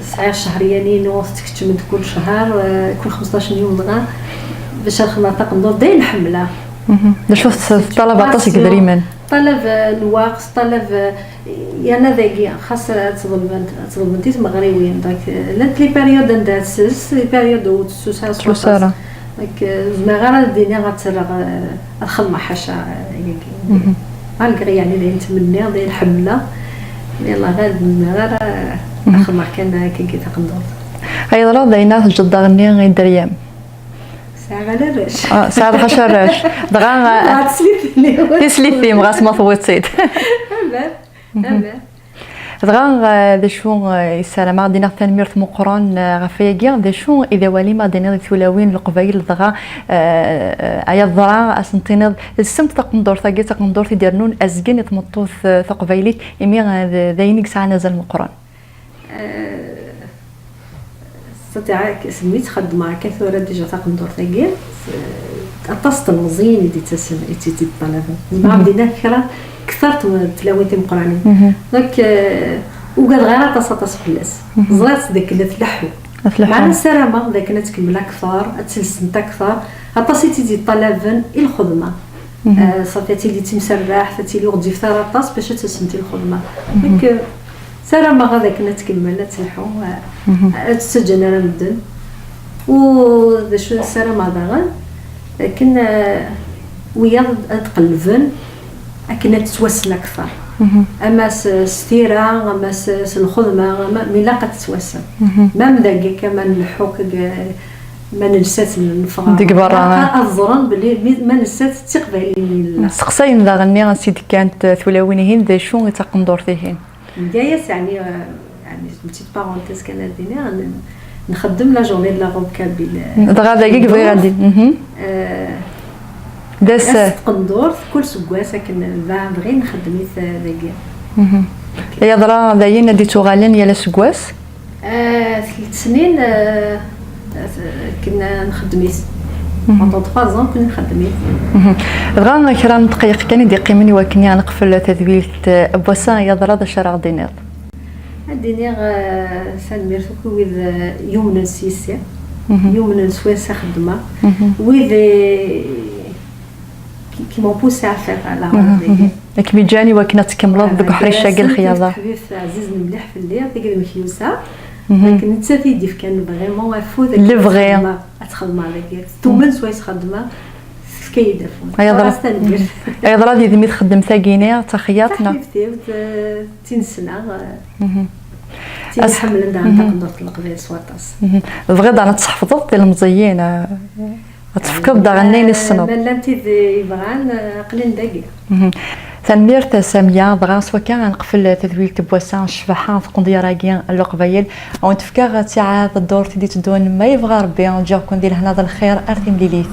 sɛiɣ ccehriya-inu, tettkeččem-d kul ccher, eh, kul xmesṭac n yum dɣa, bac ad xedmeɣ taqendurt, d ayen ḥemmleɣ. D acu teṭṭalab aṭas n yedrimen? Ṭṭalab, eh, lweqt, ṭṭalab, eh, yerna dagi, xas ad tt-ḍelbent, ad tt-ḍelbent i tmeɣriwin. Donc, eh, llant les périodes anda ad tsess, les périodes ur tettus ara s waṭas. Donc, eh, ur zmireɣ ara ad d-iniɣ ad tt-rreɣ, eh, ad xedmeɣ ḥaca, eh, ayagi. Malgré, yeɛni, d ayen ttmenniɣ, d ayen ḥemmleɣ. Mais Allah ɣer ur zmireɣ ara ad xedmeɣ kan akkagi taqendurt. Ay yeḍra d ayen ara teǧǧeḍ daɣen-nni i dderya-m? Sɛiɣ ala arrac. Ah, sɛiɣ ḥaca arrac. Dɣa, ah, teslit-nni. Tislit-im, ɣas ma tewwiḍ-tt-id. Amer, amer. Dɣa, ah, d acu, ah, i ssarameɣ ad d-iniɣ tanemmirt meqqren, ah, ɣef wayagi, d acu i d awal-im ad d-tiniḍ i tulawin n Leqbayel, dɣa, ah, ah, ay aḍra, ad sen-tiniḍ, lsemt taqendurt-agi, d taqendurt i d-irennun azgen i tmeṭṭut, ah, taqbaylit, imi, ah, d, d ayen i yesɛan azal meqqren. Eh, c'est-à-dire, segmi tt-xeddmeɣ akka tura déjà taqendurt-agi, eh, aṭas n telmeẓyin i d-ittasen, i tt-id-iṭṭalaben. Zemreɣ ad d-iniɣ kra kter n tlawin timeqqranin. Donc, eh, ugadeɣ ara aṭas, aṭas fell-as. Ẓriɣ-tt d akken la tleḥḥu. La tleḥḥu. Meɛna ssarameɣ d akken ad tkemmel akter, ad tt-lsent akter. Aṭas i tt-id-iṭṭalaben i lxedma. Eh, ṣafi ad tili d timserbaḥt, ad tili ur ɣezzifet ara aṭas bac ad tt-lsent i lxedma. Donc, eh, Ssarameɣ ad akken ad tkemmel, ad telḥu, eh, ad tt-ttaǧǧan ara medden. U d acu ssarameɣ daɣen, akken, eh, wiyaḍ ad qellben akken ad tettwassen akter. Ama s, s tira, ama s, s lxedma, ama, mi ilaq ad tettwassen. Même dagi, kama nleḥḥu, k-, Ma nelsa-tt neffeɣ deg berra, ad ẓren belli ma nelsa-tt d tiqbayliyin i nella. Seqsayen daɣen-nni ansi d-kkant tulawin-ihin, d acu i d taqendurt-ihin? Nga-as, yeɛni, euh, yeɛni, une petite parenthèse kan ad d-iniɣ, n-, nxeddem la journée de la robe kabyle. Dɣa dagi i bɣiɣ ad d-, mhm. Euh, d ass, ass n tqendurt, kul seggas akken bɣan, bɣin nxeddem-it, euh, dagi. Mhm. Yeḍra d ayen ad d-ittuɣalen yal aseggas? Euh, tlet snin, euh, akken nxeddem-it. Mhm. Pendant trois ans, akken nxeddem-it. Mhm. Dɣa kra n dqayeq kan i d-iqqimen i wakken ad neqfel tadwilt, euh, n wass-a, yeḍra d acu ara ɣ-d-tiniḍ? Ad d-iniɣ, euh, tanemmirt akk i wid, euh, yumnen s yis-i, mhm, yumnen s wayen s xeddmeɣ, mhm, wid, euh, qui, qui m'ont poussé à faire la robe dagi. Mhm. Ad kem-iǧǧan i wakken ad tkemmleḍ deg uḥric-agi n lexyaḍa. Teḥbibt ɛzizen mliḥ fell-i, tagi d Mekyusa. Mhm. Akken nettat i d-ifkan vraiment afud akken ad xedmeɣ, ad xedmeɣ dagi. Tumen s wayen xedmeɣ, tefka-yi-d afud. Ay aḍra. Ɣas tanemmirt. Ay aḍra, d yid-m i txeddem tagi-nni, d taxyaṭ, neɣ? Taḥbibt-iw, d, d tinesna, eh, mhm, d tin iḥemmlen daɣen, mhm, taqendurt n Leqbayel s waṭas. Mhm. Tebɣiḍ daɣen ad tseḥfḍeḍ tilmeẓyin, eh, ad tefkeḍ daɣen ayen i tessneḍ? Ma llan tid yebɣan, eh, aql-in dagi. Mhm. Tanemmirt a Samia, dɣa s wakka ad neqfel tadwilt n wass-a, ccbaḥa n tqendyar-agi n Leqbayel. Ad wen-d-fkeɣ ttiɛad ddurt i d-iteddun, ma yebɣa Rebbi, ǧǧiɣ-ken di lehna d lxir, ar timlilit.